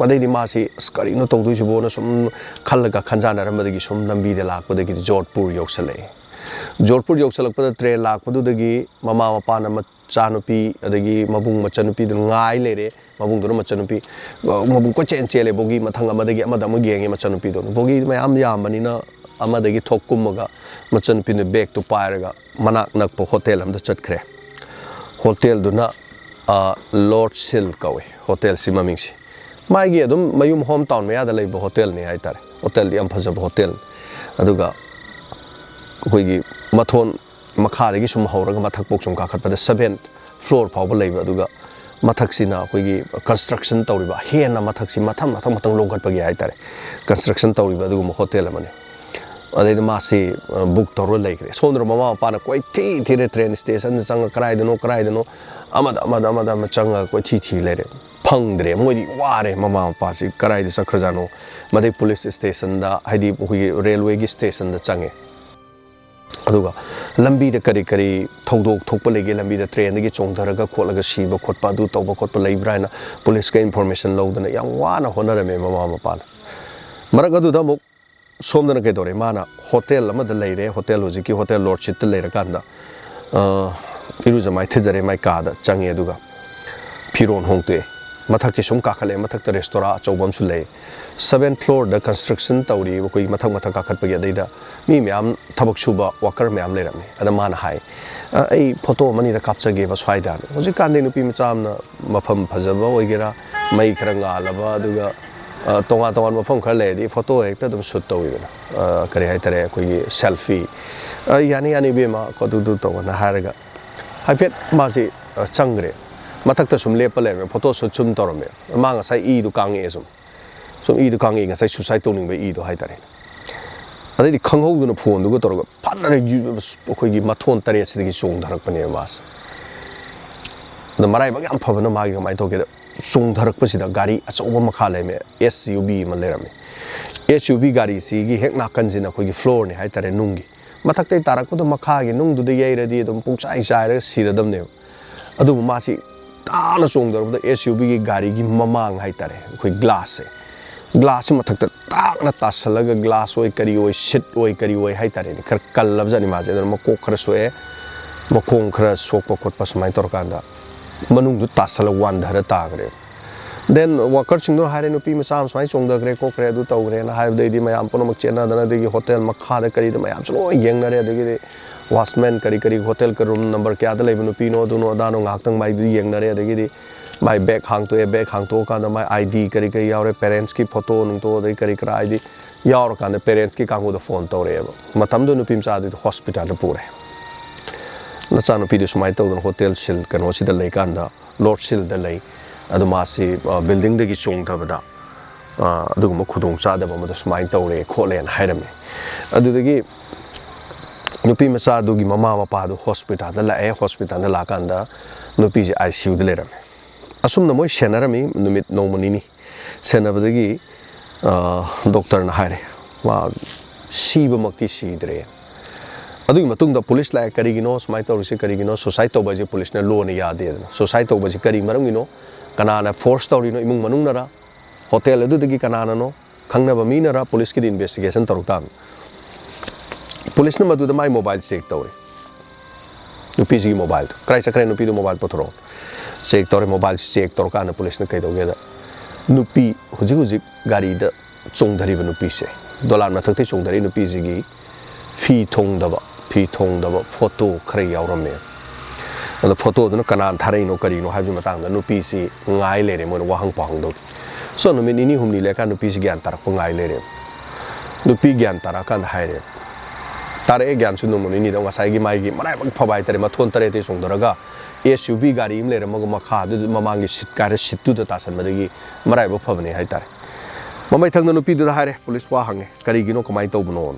ꯑꯗꯩꯗꯤ ꯃꯥꯁꯤ, "ꯑꯁ, ꯀꯔꯤꯅꯣ ꯇꯧꯗꯣꯏꯁꯤꯕꯣꯅ" ꯁꯨꯝ ꯈꯜꯂꯒ ꯈꯟꯖꯥꯟꯅꯔꯝꯕꯗꯒꯤ ꯁꯨꯝ ꯂꯝꯕꯤꯗ ꯂꯥꯛꯄꯗꯒꯤꯗꯤ ꯖꯣꯙꯄꯨꯔ ꯌꯧꯁꯜꯂꯛꯑꯦ꯫ ꯖꯣꯙꯄꯨꯔ ꯌꯧꯁꯜꯂꯛꯄꯗ ꯇ꯭ꯔꯦꯟ ꯂꯥꯛꯄꯗꯨꯗꯒꯤ ꯃꯃꯥ ꯃꯄꯥꯅ ꯃꯆꯥꯅꯨꯄꯤ ꯑꯗꯒꯤ ꯃꯕꯨꯡ ꯃꯆꯟꯅꯨꯄꯤꯗꯨ ꯉꯥꯏ ꯂꯩꯔꯦ꯫ ꯃꯕꯨꯡꯗꯨꯅ ꯃꯆꯟꯅꯨꯄꯤ, ꯑ, ꯃꯕꯨꯡ ꯀꯣꯏꯆꯦꯟ ꯆꯦꯜꯂꯦ꯫ ꯕꯣꯒꯤ ꯃꯊꯪ ꯑꯃꯗꯒꯤ ꯑꯃꯗ ꯑꯃꯨꯛ ꯌꯦꯡꯉꯦ ꯃꯆꯟꯅꯨꯄꯤꯗꯣ꯫ ꯕꯣꯒꯤ ꯃꯌꯥꯝ ꯌꯥꯝꯕꯅꯤꯅ ꯑꯃꯗꯒꯤ ꯊꯣꯛ ꯀꯨꯝꯃꯒ ꯃꯆꯟꯅꯨꯄꯤꯗꯨ ꯕꯦꯒꯇꯨ ꯄꯥꯏꯔꯒ ꯃꯅꯥꯛ ꯅꯛꯄ ꯍꯣꯇꯦꯜ ꯑꯃꯗ ꯆꯠꯈ꯭ꯔꯦ꯫ ꯍꯣꯇꯦꯜꯗꯨꯅ, ꯑ, ꯂꯣꯔꯗ ꯁꯤꯜ ꯀꯧꯋꯦ ꯍꯣꯇꯦꯜꯁꯤ ꯃꯃꯤꯡꯁꯤ꯫ ꯃꯥꯒꯤ ꯑꯗꯨꯝ ꯃꯌꯨꯝ ꯍꯣꯝ ꯇꯥꯎꯟ ꯃꯌꯥꯗ ꯂꯩꯕ ꯍꯣꯇꯦꯜꯅꯤ ꯍꯥꯏꯇꯥꯔꯦ꯫ ꯍꯣꯇꯦꯜꯗꯤ ꯌꯥꯝ ꯐꯖꯕ ꯍꯣꯇꯦꯜ꯫ ꯑꯗꯨꯒ ꯑꯩꯈꯣꯏꯒꯤ ꯃꯊꯣꯟ ꯃꯈꯥꯗꯒꯤ ꯁꯨꯝ ꯍꯧꯔꯒ ꯃꯊꯛꯄꯣꯛ ꯁꯨꯝ ꯀꯥꯈꯠꯄꯗ seventh floor ꯐꯥꯎꯕ ꯂꯩꯕ, ꯑꯗꯨꯒ ꯃꯊꯛꯁꯤꯅ ꯑꯩꯈꯣꯏꯒꯤ construction ꯇꯧꯔꯤꯕ, ꯍꯦꯟꯅ ꯃꯊꯛꯁꯤ ꯃꯊꯪ ꯃꯊꯪ ꯃꯊꯪ ꯂꯣꯡꯈꯠꯄꯒꯤ ꯍꯥꯏꯇꯥꯔꯦ, construction ꯇꯧꯔꯤꯕ ꯑꯗꯨꯒꯨꯝꯕ ꯍꯣꯇꯦꯜ ꯑꯃꯅꯤ꯫ ꯑꯗꯩꯗ ꯃꯥꯁꯤ, ꯑ, book ꯇꯧꯔꯒ ꯂꯩꯈ꯭ꯔꯦ꯫ ꯁꯣꯝꯗꯅ ꯃꯃꯥ ꯃꯄꯥꯅ ꯀꯣꯏꯊꯤ ꯊꯤꯔꯦ, ꯇ꯭ꯔꯦꯟ ꯁ꯭ꯇꯦꯁꯟꯗ ꯆꯪꯉ ꯀꯗꯥꯏꯗꯅꯣ ꯀꯗꯥꯏꯗꯅꯣ, ꯑꯃꯗ ꯑꯃꯗ ꯑꯃꯗ ꯑꯃ ꯆꯪꯉꯒ ꯀꯣꯏꯊꯤ ꯊꯤ ꯂꯩꯔꯦ꯫ ꯐꯪꯗ꯭ꯔꯦ꯫ ꯃꯣꯏꯗꯤ ꯋꯥꯔꯦ, ꯃꯃꯥ ꯃꯄꯥꯁꯤ ꯀꯗꯥꯏꯗ ꯆꯠꯈ꯭ꯔꯖꯥꯠꯅꯣ꯫ ꯃꯗꯩ ꯄꯨꯂꯤꯁ ꯁ꯭ꯇꯦꯁꯟꯗ, ꯍꯥꯏꯗꯤ ꯑꯩꯈꯣꯏꯒꯤ ꯔꯦꯜꯋꯦꯒꯤ ꯁ꯭ꯇꯦꯁꯟꯗ ꯆꯪꯉꯦ꯫ ꯑꯗꯨꯒ ꯂꯝꯕꯤꯗ ꯀꯔꯤ ꯀꯔꯤ ꯊꯧꯗꯣꯛ ꯊꯣꯛꯄ ꯂꯩꯒꯦ, ꯂꯝꯕꯤꯗ ꯇ꯭ꯔꯦꯟꯗꯒꯤ ꯆꯣꯡꯊꯔꯒ ꯈꯣꯠꯂꯒ ꯁꯤꯕ ꯈꯣꯠꯄ ꯑꯗꯨ ꯇꯧꯕ ꯈꯣꯠꯄ ꯂꯩꯕ꯭ꯔꯥ ꯍꯥꯏꯅ ꯄꯨꯂꯤꯁꯀ ꯏꯟꯐꯣꯔꯃꯦꯁꯟ ꯂꯧꯗꯅ ꯌꯥꯝ ꯋꯥꯅ ꯍꯣꯠꯅꯔꯝꯃꯦ ꯃꯃꯥ ꯃꯄꯥꯅ꯫ ꯃꯔꯛ ꯑꯗꯨꯗ ꯑꯃꯨꯛ ꯁꯣꯝꯗꯅ ꯀꯩꯗꯧꯔꯦ, ꯃꯥꯅ ꯍꯣꯇꯦꯜ ꯑꯃꯗ ꯂꯩꯔꯦ, ꯍꯣꯇꯦꯜ, ꯍꯧꯖꯤꯛꯀꯤ ꯍꯣꯇꯦꯜ ꯂꯣꯔꯗꯁꯤꯞꯇ ꯂꯩꯔꯀꯥꯟꯗ, ꯑ, ꯏꯔꯨꯖ ꯃꯥꯏꯊꯖꯔꯦ, ꯃꯥꯏ ꯀꯥꯗ ꯆꯪꯉꯦ, ꯑꯗꯨꯒ ꯐꯤꯔꯣꯟ ꯍꯣꯡꯇꯣꯛꯑꯦ꯫ ꯃꯊꯛꯁꯦ ꯁꯨꯝ ꯀꯥꯈꯠꯂꯛꯑꯦ, ꯃꯊꯛꯇ ꯔꯦꯁꯇꯣꯔꯥ ꯑꯆꯧꯕ ꯑꯃꯁꯨ ꯂꯩ꯫ ꯁꯕꯦꯟ ꯐ꯭ꯂꯣꯔꯗ ꯀꯟꯁꯇ꯭ꯔꯛꯁꯟ ꯇꯧꯔꯤ, ꯑꯩꯈꯣꯏꯒꯤ ꯃꯊꯛ ꯃꯊꯛ ꯀꯥꯈꯠꯄꯒꯤ꯫ ꯑꯗꯩꯗ ꯃꯤ ꯃꯌꯥꯝ ꯊꯕꯛ ꯁꯨꯕ ꯋꯥꯀꯔ ꯃꯌꯥꯝ ꯂꯩꯔꯝꯃꯦ꯫ ꯑꯗ ꯃꯥꯅ ꯍꯥꯏ, "ꯑ, ꯑꯩ ꯐꯣꯇꯣ ꯑꯃꯅꯤꯗ ꯀꯥꯞꯆꯒꯦꯕ ꯁ꯭ꯋꯥꯏꯗ"꯫ ꯍꯧꯖꯤꯛꯀꯥꯟꯗꯤ ꯅꯨꯄꯤ ꯃꯆꯥ ꯑꯃꯅ ꯃꯐꯝ ꯐꯖꯕ ꯑꯣꯏꯒꯦꯔꯥ, ꯃꯩ ꯈꯔ ꯉꯥꯜꯂꯕ, ꯑꯗꯨꯒ, ꯑ, ꯇꯣꯉꯥꯟ ꯇꯣꯉꯥꯟꯕ ꯃꯐꯝ ꯈꯔ ꯂꯩꯔꯗꯤ ꯐꯣꯇꯣ ꯍꯦꯛꯇ ꯑꯗꯨꯝ ꯁꯨꯠ ꯇꯧꯋꯤꯗꯅ, ꯑ, ꯀꯔꯤ ꯍꯥꯏꯇꯥꯔꯦ, ꯑꯩꯈꯣꯏꯒꯤ ꯁꯦꯜꯐꯤ꯫ "ꯑ, ꯌꯥꯅꯤ, ꯌꯥꯅꯤ ꯏꯕꯦꯝꯃ, ꯑꯗꯨꯗꯨ ꯇꯧꯕꯅ" ꯍꯥꯏꯔꯒ ꯍꯥꯏꯐꯦꯠ ꯃꯥꯁꯤ, ꯑ, ꯆꯪꯈ꯭ꯔꯦ꯫ ꯃꯊꯛꯇ ꯁꯨꯝ ꯂꯦꯞꯄ ꯂꯩꯔꯝꯃꯦ, ꯐꯣꯇꯣ ꯁꯨꯠ ꯁꯨꯝ ꯇꯧꯔꯝꯃꯦ꯫ ꯃꯥ ꯉꯁꯥꯏ ꯏꯗꯨ ꯀꯥꯡꯉꯛꯑꯦ, ꯁꯨꯝ, ꯁꯨꯝ ꯏꯗꯨ ꯀꯥꯡꯉꯛꯑꯦ, ꯉꯁꯥꯏ ꯁꯨꯁꯥꯏꯠ ꯇꯧꯅꯤꯡꯕ ꯏꯗꯣ ꯍꯥꯏꯇꯥꯔꯦ꯫ ꯑꯗꯩꯗꯤ ꯈꯪꯍꯧꯗꯅ ꯐꯣꯟꯗꯨꯒ ꯇꯧꯔꯒ ꯐꯠ ꯍꯥꯏꯅ ꯌꯨ-, ꯑꯩꯈꯣꯏꯒꯤ ꯃꯊꯣꯟ ꯇꯔꯦꯠꯁꯤꯗꯒꯤ ꯆꯣꯡꯊꯔꯛꯄꯅꯦꯕ ꯃꯥꯁꯦ꯫ ꯑꯗꯣ ꯃꯔꯥꯏꯕꯛ ꯌꯥꯝ ꯐꯕꯅ ꯃꯥꯒꯤ ꯀꯃꯥꯏꯅ ꯇꯧꯒꯦꯗ, ꯆꯣꯡꯊꯔꯛꯄꯁꯤꯗ ꯒꯥꯔꯤ ꯑꯆꯧꯕ ꯃꯈꯥ ꯂꯩꯔꯝꯃꯦ, ꯑꯦꯁ ꯌꯨ ꯕꯤ ꯑꯃ ꯂꯩꯔꯝꯃꯦ꯫ ꯑꯦꯁ ꯌꯨ ꯕꯤ ꯒꯥꯔꯤꯁꯤꯒꯤ ꯍꯦꯛ ꯅꯥꯀꯟꯁꯤꯅ ꯑꯩꯈꯣꯏꯒꯤ ꯐ꯭ꯂꯣꯔꯅꯤ ꯍꯥꯏꯇꯥꯔꯦ, ꯅꯨꯡꯒꯤ꯫ ꯃꯊꯛꯇꯩ ꯇꯥꯔꯛꯄꯗꯣ ꯃꯈꯥꯒꯤ ꯅꯨꯡꯗꯨꯗ ꯌꯩꯔꯗꯤ ꯑꯗꯨꯝ ꯄꯨꯡꯆꯥꯏ ꯆꯥꯏꯔꯒ ꯁꯤꯔꯗꯝꯅꯦꯕ꯫ ꯑꯗꯨꯕꯨ ꯃꯥꯁꯤ ꯇꯥꯅ ꯆꯣꯡꯊꯔꯛꯄꯗ ꯑꯦꯁ ꯌꯨ ꯕꯤꯒꯤ ꯒꯥꯔꯤꯒꯤ ꯃꯃꯥꯡ ꯍꯥꯏꯇꯥꯔꯦ, ꯑꯩꯈꯣꯏ ꯒ꯭ꯂꯥꯁꯁꯦ, ꯒ꯭ꯂꯥꯁꯁꯤ ꯃꯊꯛꯇ ꯇꯥꯛꯅ ꯇꯥꯁꯜꯂꯒ, ꯒ꯭ꯂꯥꯁ ꯑꯣꯏ ꯀꯔꯤ ꯑꯣꯏ, ꯁꯤꯠ ꯑꯣꯏ ꯀꯔꯤ ꯑꯣꯏ ꯍꯥꯏꯇꯥꯔꯦꯅꯦ, ꯈꯔ ꯀꯜꯂꯕꯖꯥꯠꯅꯤ ꯃꯥꯁꯦ꯫ ꯑꯗꯨꯅ ꯃꯀꯣꯛ ꯈꯔ ꯁꯣꯛꯑꯦ, ꯃꯈꯣꯡ ꯈꯔ ꯁꯣꯛꯄ ꯈꯣꯠꯄ ꯁꯨꯃꯥꯏꯅ ꯇꯧꯔꯀꯥꯟꯗ ꯃꯅꯨꯡꯗꯨ ꯇꯥꯁꯜꯂꯒ ꯋꯥꯟꯊꯔ ꯇꯥꯈ꯭ꯔꯦ꯫ ꯗꯦꯟ ꯋꯥꯀꯔꯁꯤꯡꯗꯨꯅ ꯍꯥꯏꯔꯦ, "ꯅꯨꯄꯤ ꯃꯆꯥ ꯑꯃ ꯁꯨꯃꯥꯏꯅ ꯆꯣꯡꯊꯈ꯭ꯔꯦ ꯈꯣꯠꯈ꯭ꯔꯦ, ꯑꯗꯨ ꯇꯧꯈ꯭ꯔꯦꯅ" ꯍꯥꯏꯕꯗꯩꯗꯤ ꯃꯌꯥꯝ ꯄꯨꯝꯅꯃꯛ ꯆꯦꯟꯅꯗꯅ, ꯑꯗꯒꯤ ꯍꯣꯇꯦꯜ ꯃꯈꯥꯗ ꯀꯔꯤꯗ ꯃꯌꯥꯝꯁꯨ ꯂꯣꯏ ꯌꯦꯡꯅꯔꯦ꯫ ꯑꯗꯒꯤꯗꯤ ꯋꯥꯁꯃꯦꯟ ꯀꯔꯤ ꯀꯔꯤ, ꯍꯣꯇꯦꯜ ꯀ-, ꯔꯨꯝ ꯅꯝꯕꯔ ꯀꯌꯥꯗ ꯂꯩꯕ ꯅꯨꯄꯤꯅꯣ, ꯑꯗꯨꯅꯣ ꯑꯗꯥꯅꯣ ꯉꯥꯏꯍꯥꯛꯇꯪ ꯃꯥꯏꯗꯨ ꯌꯦꯡꯅꯔꯦ꯫ ꯑꯗꯒꯤꯗꯤ ꯃꯥꯏ bag ꯍꯥꯡꯇꯣꯛꯑꯦ, bag ꯍꯥꯡꯇꯣꯛꯑꯀꯥꯟꯗ my I D ꯀꯔꯤ ꯀꯔꯤ ꯌꯥꯎꯔꯦ, ꯄꯦꯔꯦꯟꯁꯀꯤ ꯐꯣꯇꯣ ꯅꯨꯡꯇꯣ, ꯑꯗꯩ ꯀꯔꯤ ꯀꯔꯥ ꯑꯥꯏ ꯗꯤ ꯌꯥꯎꯔꯀꯥꯟꯗ ꯄꯦꯔꯦꯟꯁꯀꯤ ꯀꯥꯡꯕꯨꯗ ꯐꯣꯟ ꯇꯧꯔꯛꯑꯦꯕ꯫ ꯃꯇꯝꯗꯨ ꯅꯨꯄꯤ ꯃꯆꯥꯗꯨꯗꯤ ꯍꯣꯁꯄꯤꯇꯥꯜꯗ ꯄꯨꯔꯦ꯫ "ꯅꯆꯥꯅꯨꯄꯤꯗꯨ ꯁꯨꯃꯥꯏꯅ ꯇꯧꯗꯅ ꯍꯣꯇꯦꯜ ꯁꯤꯜ ꯀꯩꯅꯣꯁꯤꯗ ꯂꯩꯀꯥꯟꯗ, ꯂꯣꯔꯗ ꯁꯤꯜꯗ ꯂꯩ, ꯑꯗꯨ ꯃꯥꯁꯤ, ꯑ, ꯕꯤꯜꯗꯤꯡꯗꯒꯤ ꯆꯣꯡꯊꯕꯗ, ꯑ, ꯑꯗꯨꯒꯨꯝꯕ ꯈꯨꯗꯣꯡꯆꯥꯗꯕ ꯑꯃꯗ ꯁꯨꯃꯥꯏꯅ ꯇꯧꯔꯦ ꯈꯣꯠꯂꯦꯅ" ꯍꯥꯏꯔꯝꯃꯦ꯫ ꯑꯗꯨꯗꯒꯤ ꯅꯨꯄꯤ ꯃꯆꯥꯗꯨꯒꯤ ꯃꯃꯥ ꯃꯄꯥꯗꯨ ꯍꯣꯁꯄꯤꯇꯥꯜꯗ ꯂꯥꯛꯑꯦ꯫ ꯍꯣꯁꯄꯤꯇꯥꯜꯗ ꯂꯥꯛꯑꯀꯥꯟꯗ ꯅꯨꯄꯤꯁꯦ ꯑꯥꯏ ꯁꯤ ꯌꯨꯗ ꯂꯩꯔꯝꯃꯦ꯫ ꯑꯁꯨꯝꯅ ꯃꯣꯏ ꯁꯦꯟꯅꯔꯝꯃꯤ ꯅꯨꯃꯤꯠ ꯅꯣꯡꯃ ꯅꯤꯅꯤ꯫ ꯁꯦꯟꯅꯕꯗꯒꯤ, ꯑ, ꯗꯣꯛꯇꯔꯅ ꯍꯥꯏꯔꯦ, "ꯃꯥ ꯁꯤꯕꯃꯛꯇꯤ ꯁꯤꯗ꯭ꯔꯦ, ꯑꯗꯨꯒꯤ ꯃꯇꯨꯡꯗ ꯄꯨꯂꯤꯁ ꯂꯥꯛꯑꯦ, "ꯀꯔꯤꯒꯤꯅꯣ ꯁꯨꯃꯥꯏꯅ ꯇꯧꯔꯤꯁꯦ, ꯀꯔꯤꯒꯤꯅꯣ?" ꯁꯨꯁꯥꯏꯠ ꯇꯧꯕ ꯍꯥꯏꯁꯦ ꯄꯨꯂꯤꯁꯅ ꯂꯣꯅ ꯌꯥꯗꯦꯗꯅ꯫ ꯁꯨꯁꯥꯏꯠ ꯇꯧꯕꯁꯤ ꯀꯔꯤ ꯃꯔꯝꯒꯤꯅꯣ, ꯀꯅꯥꯅ ꯐꯣꯔꯁ ꯇꯧꯔꯤꯅꯣ, ꯏꯃꯨꯡ ꯃꯅꯨꯡꯅꯔ, ꯍꯣꯇꯦꯜ ꯑꯗꯨꯗꯒꯤ ꯀꯅꯥꯅꯅꯣ, ꯈꯪꯅꯕ ꯃꯤꯅꯔ, ꯄꯨꯂꯤꯁꯀꯤꯗꯤ ꯏꯟꯚꯦꯁꯇꯤꯒꯦꯁꯟ ꯇꯧꯔꯛ ꯇꯥꯕꯅꯤ꯫ ꯄꯨꯂꯤꯁꯅ ꯃꯗꯨꯗ ꯃꯥꯏ ꯃꯣꯕꯥꯏꯜ ꯆꯦꯛ ꯇꯧꯔꯦ, ꯅꯨꯄꯤꯁꯤꯒꯤ ꯃꯣꯕꯥꯏꯜꯗꯣ꯫ "ꯀꯗꯥꯏ ꯆꯠꯈ꯭ꯔꯦ ꯅꯨꯄꯤꯗꯣ? ꯃꯣꯕꯥꯏꯜ ꯄꯨꯊꯣꯔꯛꯑꯣ"꯫ ꯆꯦꯛ ꯇꯧꯔꯦ, ꯃꯣꯕꯥꯏꯜꯁꯤ ꯆꯦꯛ ꯇꯧꯔꯀꯥꯟꯗ ꯄꯨꯂꯤꯁꯅ ꯀꯩꯗꯧꯒꯦꯗ, ꯅꯨꯄꯤ ꯍꯧꯖꯤꯛ ꯍꯧꯖꯤꯛ ꯒꯥꯔꯤꯗ ꯆꯣꯡꯊꯔꯤꯕ ꯅꯨꯄꯤꯁꯦ, ꯗꯣꯂꯥꯟ ꯃꯊꯛꯇꯒꯤ ꯆꯣꯡꯊꯔꯛꯏ ꯅꯨꯄꯤꯁꯤꯒꯤ ꯐꯤ ꯊꯣꯡꯗꯕ, ꯐꯤ ꯊꯣꯡꯗꯕ ꯐꯣꯇꯣ ꯈꯔ ꯌꯥꯎꯔꯝꯃꯦ꯫ ꯑꯗꯣ ꯐꯣꯇꯣꯗꯨꯅ ꯀꯅꯥꯅ ꯊꯥꯔꯛꯏꯅꯣ, ꯀꯔꯤꯅꯣ ꯍꯥꯏꯕꯒꯤ ꯃꯇꯥꯡꯗ ꯅꯨꯄꯤꯁꯤ ꯉꯥꯏ ꯂꯩꯔꯦ, ꯃꯣꯏꯅ ꯋꯥꯍꯪ ꯄꯥꯎꯍꯪꯗꯧꯒꯤ꯫ ꯁꯣ ꯅꯨꯃꯤꯠ ꯅꯤꯅꯤ ꯍꯨꯝꯅꯤ ꯂꯩꯔꯀꯥꯟꯗ ꯅꯨꯄꯤꯁꯤ ꯒ꯭ꯌꯥꯟ ꯇꯥꯔꯛꯄ ꯉꯥꯏ ꯂꯩꯔꯦ꯫ ꯅꯨꯄꯤ ꯒ꯭ꯌꯥꯟ ꯇꯥꯔꯛꯑꯀꯥꯟꯗ ꯍꯥꯏꯔꯦ, ꯇꯥꯔꯛꯑꯦ ꯒ꯭ꯌꯥꯟꯁꯨ ꯅꯣꯡꯃ ꯅꯤꯅꯤꯗ, ꯉꯁꯥꯏꯒꯤ ꯃꯥꯒꯤ ꯃꯔꯥꯏꯕꯛ ꯐꯕ ꯍꯥꯏꯇꯥꯔꯦ, ꯃꯊꯣꯟ ꯇꯔꯦꯠꯇꯒꯤ ꯆꯣꯡꯊꯔꯒ ꯑꯦꯁ ꯌꯨ ꯚꯤ ꯒꯥꯔꯤ ꯑꯃ ꯂꯩꯔꯝꯃꯒ ꯃꯈꯥꯗꯨꯗ ꯃꯃꯥꯡꯒꯤ ꯁꯤꯠ ꯀꯥꯏꯔ ꯁꯤꯠꯇꯨꯗ ꯇꯥꯁꯟꯕꯗꯒꯤ ꯃꯔꯥꯏꯕꯛ ꯐꯕꯅꯦ ꯍꯥꯏꯇꯥꯔꯦ꯫ ꯃꯃꯩ ꯊꯪꯗ ꯅꯨꯄꯤꯗꯨꯗ ꯍꯥꯏꯔꯦ, ꯄꯨꯂꯤꯁ ꯋꯥ ꯍꯪꯉꯦ, "ꯀꯔꯤꯒꯤꯅꯣ, ꯀꯃꯥꯏꯅ ꯇꯧꯕꯅꯣ?"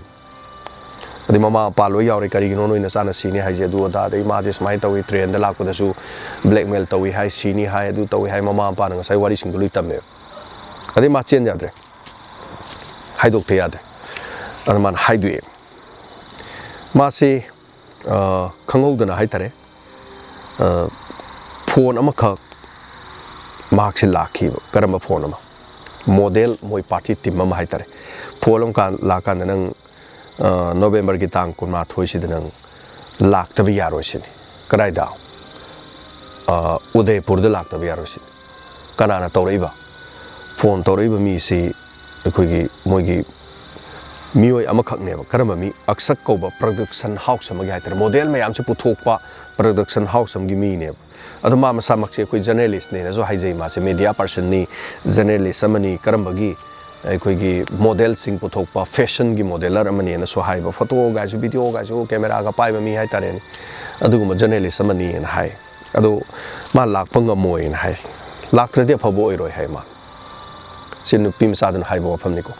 ꯑꯗꯩ ꯃꯃꯥ ꯃꯄꯥ ꯂꯣꯏ ꯌꯥꯎꯔꯦ, "ꯀꯔꯤꯒꯤꯅꯣ ꯅꯣꯏ ꯅꯆꯥꯅ ꯁꯤꯅꯤ ꯍꯥꯏꯁꯦ?" ꯑꯗꯨ ꯑꯗꯥ, ꯑꯗꯩ ꯃꯥꯁꯦ ꯁꯨꯃꯥꯏꯅ ꯇꯧꯏ, ꯇ꯭ꯔꯦꯟꯗ ꯂꯥꯛꯄꯗꯁꯨ ꯕ꯭ꯂꯦꯛꯃꯦꯜ ꯇꯧꯏ ꯍꯥꯏ, ꯁꯤꯅꯤ ꯍꯥꯏ, ꯑꯗꯨ ꯇꯧꯏ ꯍꯥꯏ, ꯃꯃꯥ ꯃꯄꯥꯅ ꯉꯁꯥꯏ ꯋꯥꯔꯤꯁꯤꯡꯗꯣ ꯂꯣꯏ ꯇꯝꯃꯦꯕ꯫ ꯑꯗꯩ ꯃꯥ ꯆꯦꯟ ꯌꯥꯗ꯭ꯔꯦ, ꯍꯥꯏꯗꯣꯛꯇ ꯌꯥꯗ꯭ꯔꯦ꯫ ꯑꯗ ꯃꯥꯅ ꯍꯥꯏꯗꯣꯛꯑꯦ꯫ ꯃꯥꯁꯦ, ꯑ, ꯈꯪꯍꯧꯗꯅ ꯍꯥꯏꯇꯥꯔꯦ, ꯑ, ꯐꯣꯟ ꯑꯃꯈꯛ ꯃꯍꯥꯛꯁꯦ ꯂꯥꯛꯈꯤꯕ꯫ ꯀꯔꯝꯕ ꯐꯣꯟ ꯑꯃ? ꯃꯣꯗꯦꯜ, ꯃꯣꯏ ꯄꯥꯔꯇꯤ ꯇꯤꯝ ꯑꯃ ꯍꯥꯏꯇꯥꯔꯦ꯫ ꯐꯣꯟ ꯑꯃ ꯀꯥꯟ-, ꯂꯥꯛꯀꯥꯟꯗ ꯅꯪ, ꯑ, ꯅꯣꯕꯦꯝꯕꯔꯒꯤ ꯇꯥꯡ ꯀꯨꯟꯃꯥꯊꯣꯏꯁꯤꯗ ꯅꯪ ꯂꯥꯛꯇꯕ ꯌꯥꯔꯣꯏ ꯁꯤꯅꯤ꯫ ꯀꯗꯥꯏꯗ? ꯑ, ꯎꯗꯩꯄꯨꯔꯗ ꯂꯥꯛꯇꯕ ꯌꯥꯔꯣꯏ ꯁꯤꯅꯤ꯫ ꯀꯅꯥꯅ ꯇꯧꯔꯛꯏꯕ? ꯐꯣꯟ ꯇꯧꯔꯛꯏꯕ ꯃꯤꯁꯤ ꯑꯩꯈꯣꯏꯒꯤ, ꯃꯣꯏꯒꯤ ꯃꯤꯑꯣꯏ ꯑꯃꯈꯛꯅꯦꯕ꯫ ꯀꯔꯝꯕ ꯃꯤ? ꯑꯛꯁꯛ ꯀꯧꯕ ꯄ꯭ꯔꯗꯛꯁꯟ ꯍꯥꯎꯁ ꯑꯃꯒꯤ ꯍꯥꯏꯇꯥꯔꯦ, ꯃꯣꯗꯦꯜ ꯃꯌꯥꯝꯁꯦ ꯄꯨꯊꯣꯛꯄ ꯄ꯭ꯔꯗꯛꯁꯟ ꯍꯥꯎꯁ ꯑꯃꯒꯤ ꯃꯤꯅꯦꯕ꯫ ꯑꯗꯣ ꯃꯥ ꯃꯁꯥꯃꯛꯁꯦ ꯑꯩꯈꯣꯏ ꯖꯔꯅꯦꯂꯤꯁꯅꯦꯅꯁꯨ ꯍꯥꯏꯖꯩ꯫ ꯃꯥꯁꯦ ꯃꯦꯗꯤꯌꯥ ꯄꯔꯁꯟꯅꯤ, ꯖꯔꯅꯦꯂꯤꯁ ꯑꯃꯅꯤ, ꯀꯔꯝꯕꯒꯤ, ꯑꯩꯈꯣꯏꯒꯤ ꯃꯣꯗꯦꯜꯁꯤꯡ ꯄꯨꯊꯣꯛꯄ ꯐꯦꯁꯟꯒꯤ ꯃꯣꯗꯦꯂꯔ ꯑꯃꯅꯦꯅꯁꯨ ꯍꯥꯏꯕ꯫ ꯐꯣꯇꯣꯒꯥꯏꯁꯨ, ꯚꯤꯗꯤꯑꯣꯒꯥꯏꯁꯨ ꯀꯦꯃꯦꯔꯥꯒ ꯄꯥꯏꯕ ꯃꯤ ꯍꯥꯏꯇꯥꯔꯦꯅꯦ, ꯑꯗꯨꯒꯨꯝꯕ ꯖꯔꯅꯦꯂꯤꯁ ꯑꯃꯅꯤꯅ ꯍꯥꯏ꯫ ꯑꯗꯣ ꯃꯥ ꯂꯥꯛꯄ ꯉꯝꯃꯣꯏꯅ ꯍꯥꯏ꯫ "ꯂꯥꯛꯇ꯭ꯔꯗꯤ ꯑꯐꯕ ꯑꯣꯏꯔꯣꯏ" ꯍꯥꯏ ꯃꯥ꯫ ꯁꯤ ꯅꯨꯄꯤ ꯃꯆꯥꯗꯨꯅ ꯍꯥꯏꯕ ꯋꯥꯐꯝꯅꯤꯀꯣ꯫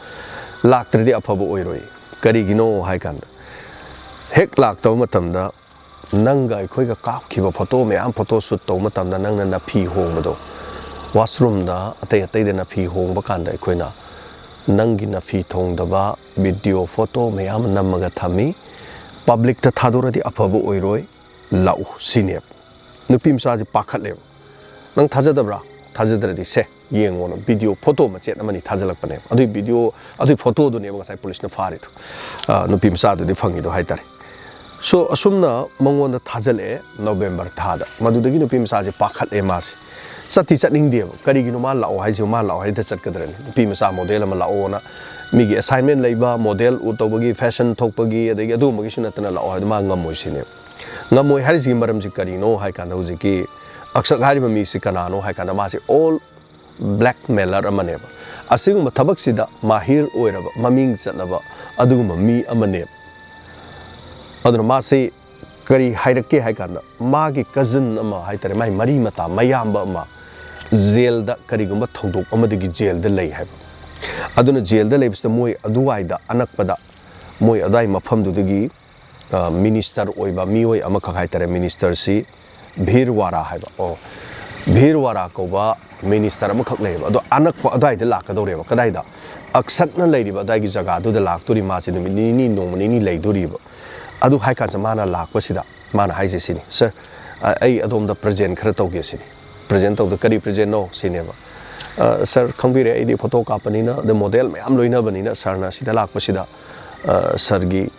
"ꯂꯥꯛꯇ꯭ꯔꯗꯤ ꯑꯐꯕ ꯑꯣꯏꯔꯣꯏ"꯫ ꯀꯔꯤꯒꯤꯅꯣ ꯍꯥꯏ ꯀꯥꯟꯗ, ꯍꯦꯛ ꯂꯥꯛꯇꯕ ꯃꯇꯝꯗ ꯅꯪꯒ ꯑꯩꯈꯣꯏꯒ ꯀꯥꯞꯈꯤꯕ ꯐꯣꯇꯣ ꯃꯌꯥꯝ, ꯐꯣꯇꯣ ꯁꯨꯠ ꯇꯧꯕ ꯃꯇꯝꯗ ꯅꯪꯅ ꯅꯐꯤ ꯍꯣꯡꯕꯗꯣ, ꯋꯥꯁꯔꯨꯝꯗ ꯑꯇꯩ ꯑꯇꯩꯗ ꯅꯐꯤ ꯍꯣꯡꯕ ꯀꯥꯟꯗ ꯑꯩꯈꯣꯏꯅ ꯅꯪꯒꯤ ꯅꯐꯤ ꯊꯣꯡꯗꯕ ꯚꯤꯗꯤꯑꯣ, ꯐꯣꯇꯣ ꯃꯌꯥꯝ ꯑꯃ ꯅꯝꯃꯒ ꯊꯝꯃꯤ꯫ ꯄꯕ꯭ꯂꯤꯛꯇ ꯊꯥꯗꯣꯔꯗꯤ ꯑꯐꯕ ꯑꯣꯏꯔꯣꯏ, ꯂꯥꯛꯎ ꯁꯤꯅꯦꯕ꯫ ꯅꯨꯄꯤ ꯃꯆꯥꯁꯦ ꯄꯥꯈꯠꯂꯦꯕ꯫ "ꯅꯪ ꯊꯥꯖꯗꯕ꯭ꯔꯥ? ꯊꯥꯖꯗ꯭ꯔꯗꯤ ꯁꯦ ꯌꯦꯡꯉꯣꯅ" ꯚꯤꯗꯤꯑꯣ ꯐꯣꯇꯣ ꯃꯆꯦꯠ ꯑꯃꯅꯤ ꯊꯥꯖꯤꯜꯂꯛꯄꯅꯦꯕ꯫ ꯑꯗꯨꯏ ꯚꯤꯗꯤꯑꯣ, ꯑꯗꯨꯏ ꯐꯣꯇꯣꯗꯨꯅꯦꯕ ꯉꯁꯥꯏ ꯄꯨꯂꯤꯁꯅ ꯐꯥꯔꯤꯗꯣ, ꯑ, ꯅꯨꯄꯤ ꯃꯆꯥꯗꯨꯗꯤ ꯐꯪꯉꯤꯗꯣ ꯍꯥꯏꯇꯥꯔꯦ꯫ So, ꯑꯁꯨꯝꯅ ꯃꯉꯣꯟꯗ ꯊꯥꯖꯤꯜꯂꯛꯑꯦ ꯅꯣꯕꯦꯝꯕꯔ ꯊꯥꯗ꯫ ꯃꯗꯨꯗꯒꯤ ꯅꯨꯄꯤ ꯃꯆꯥꯁꯦ ꯄꯥꯈꯠꯂꯦ ꯃꯥꯁꯦ꯫ ꯆꯠꯇꯤ ꯆꯠꯅꯤꯡꯗꯦꯕ꯫ ꯀꯔꯤꯒꯤꯅꯣ ꯃꯥ ꯂꯥꯛꯑꯣ ꯍꯥꯏꯁꯤꯕꯨ? ꯃꯥ ꯂꯥꯛꯑꯣ ꯍꯥꯏꯗ ꯆꯠꯀꯗ꯭ꯔꯅꯤ? ꯅꯨꯄꯤ ꯃꯆꯥ ꯃꯣꯗꯦꯜ ꯑꯃ ꯂꯥꯛꯑꯣꯅ ꯃꯤꯒꯤ ꯑꯦꯁꯥꯏꯟꯃꯦꯟ ꯂꯩꯕ, ꯃꯣꯗꯦꯜ ꯎ ꯇꯧꯕꯒꯤ, ꯐꯦꯁꯟ ꯊꯣꯛꯄꯒꯤ, ꯑꯗꯒꯤ ꯑꯗꯨꯒꯨꯝꯕꯒꯤꯁꯨ ꯅꯠꯇꯅ ꯂꯥꯛꯑꯣ ꯍꯥꯏꯗꯣ ꯃꯥ ꯉꯝꯃꯣꯏ ꯁꯤꯅꯦꯕ꯫ ꯉꯝꯃꯣꯏ ꯍꯥꯏꯔꯤꯁꯤꯒꯤ ꯃꯔꯝꯁꯤ ꯀꯔꯤꯅꯣ ꯍꯥꯏ ꯀꯥꯟꯗ, ꯍꯧꯖꯤꯛꯀꯤ ꯑꯛꯁꯛ ꯍꯥꯏꯔꯤꯕ ꯃꯤꯁꯤ ꯀꯅꯥꯅꯣ ꯍꯥꯏ ꯀꯥꯟꯗ, ꯃꯥꯁꯤ ꯑꯣꯜ ꯕ꯭ꯂꯦꯛꯃꯦꯂꯔ ꯑꯃꯅꯦꯕ꯫ ꯑꯁꯤꯒꯨꯝꯕ ꯊꯕꯛꯁꯤꯗ ꯃꯥꯍꯤꯔ ꯑꯣꯏꯔꯕ, ꯃꯃꯤꯡ ꯆꯠꯂꯕ ꯑꯗꯨꯒꯨꯝꯕ ꯃꯤ ꯑꯃꯅꯦꯕ꯫ ꯑꯗꯨꯅ ꯃꯥꯁꯤ ꯀꯔꯤ ꯍꯥꯏꯔꯛꯀꯦ ꯍꯥꯏ ꯀꯥꯟꯗ, ꯃꯥꯒꯤ ꯀꯖꯟ ꯑꯃ ꯍꯥꯏ ꯇꯥꯔꯦ, ꯃꯥꯒꯤ ꯃꯔꯤ ꯃꯇꯥ ꯃꯌꯥꯝꯕ ꯑꯃ ꯖꯦꯜꯗ, ꯀꯔꯤꯒꯨꯝꯕ ꯊꯧꯗꯣꯛ ꯑꯃꯗꯒꯤ ꯖꯦꯜꯗ ꯂꯩ ꯍꯥꯏꯕ꯫ ꯑꯗꯨꯅ ꯖꯦꯜꯗ ꯂꯩꯕꯁꯤꯗ ꯃꯣꯏ ꯑꯗꯨꯋꯥꯏꯗ, ꯑꯅꯛꯄꯗ, ꯃꯣꯏ ꯑꯗꯨꯋꯥꯏ ꯃꯐꯝꯗꯨꯗꯒꯤ, ꯑ, ꯃꯤꯅꯤꯁꯇꯔ ꯑꯣꯏꯕ ꯃꯤꯑꯣꯏ ꯑꯃꯈꯛ ꯍꯥꯏ ꯇꯥꯔꯦ, ꯃꯤꯅꯤꯁꯇꯔꯁꯤ ꯚꯤꯔꯋꯥꯔꯥ ꯍꯥꯏꯕ, ꯑꯣ, ꯚꯤꯔꯋꯥꯔꯥ ꯀꯧꯕ ꯃꯤꯅꯤꯁꯇꯔ ꯑꯃꯈꯛ ꯂꯩꯌꯦꯕ꯫ ꯑꯗꯣ ꯑꯅꯛꯄ ꯑꯗꯨꯋꯥꯏꯗ ꯂꯥꯛꯀꯗꯧꯔꯦꯕ꯫ ꯀꯗꯥꯏꯗ? ꯑꯛꯁꯛꯅ ꯂꯩꯔꯤꯕ ꯑꯗꯨꯋꯥꯏꯒꯤ ꯖꯒꯥꯗꯨꯗ ꯂꯥꯛꯇꯣꯔꯤ꯫ ꯃꯥꯁꯦ ꯅꯨꯃꯤꯠ ꯅꯤꯅꯤ, ꯅꯣꯡꯃ ꯅꯤꯅꯤ ꯂꯩꯗꯣꯔꯤꯕ꯫ ꯑꯗꯨ ꯍꯥꯏ ꯀꯥꯟꯁꯤꯗ ꯃꯥꯅ ꯂꯥꯛꯄꯁꯤꯗ ꯃꯥꯅ ꯍꯥꯏꯁꯦ ꯁꯤꯅꯤ, "ꯁꯥꯔ, ꯑ, ꯑꯩ ꯑꯗꯣꯝꯗ ꯄ꯭ꯔꯖꯦꯟ ꯈꯔ ꯇꯧꯒꯦ ꯁꯤꯅꯤ"꯫ ꯄ꯭ꯔꯖꯦꯟ ꯇꯧꯗ, "ꯀꯔꯤ ꯄ꯭ꯔꯖꯦꯟꯅꯣ?" ꯁꯤꯅꯦꯕ꯫ "ꯑ, ꯁꯥꯔ, ꯈꯪꯕꯤꯔꯦ, ꯑꯩꯗꯤ ꯐꯣꯇꯣ ꯀꯥꯞꯄꯅꯤꯅ, ꯑꯗ ꯃꯣꯗꯦꯜ ꯃꯌꯥꯝ ꯂꯣꯏꯅꯕꯅꯤꯅ, ꯁꯥꯔꯅ ꯁꯤꯗ ꯂꯥꯛꯄꯁꯤꯗ, ꯑ, ꯁꯥꯔꯒꯤ,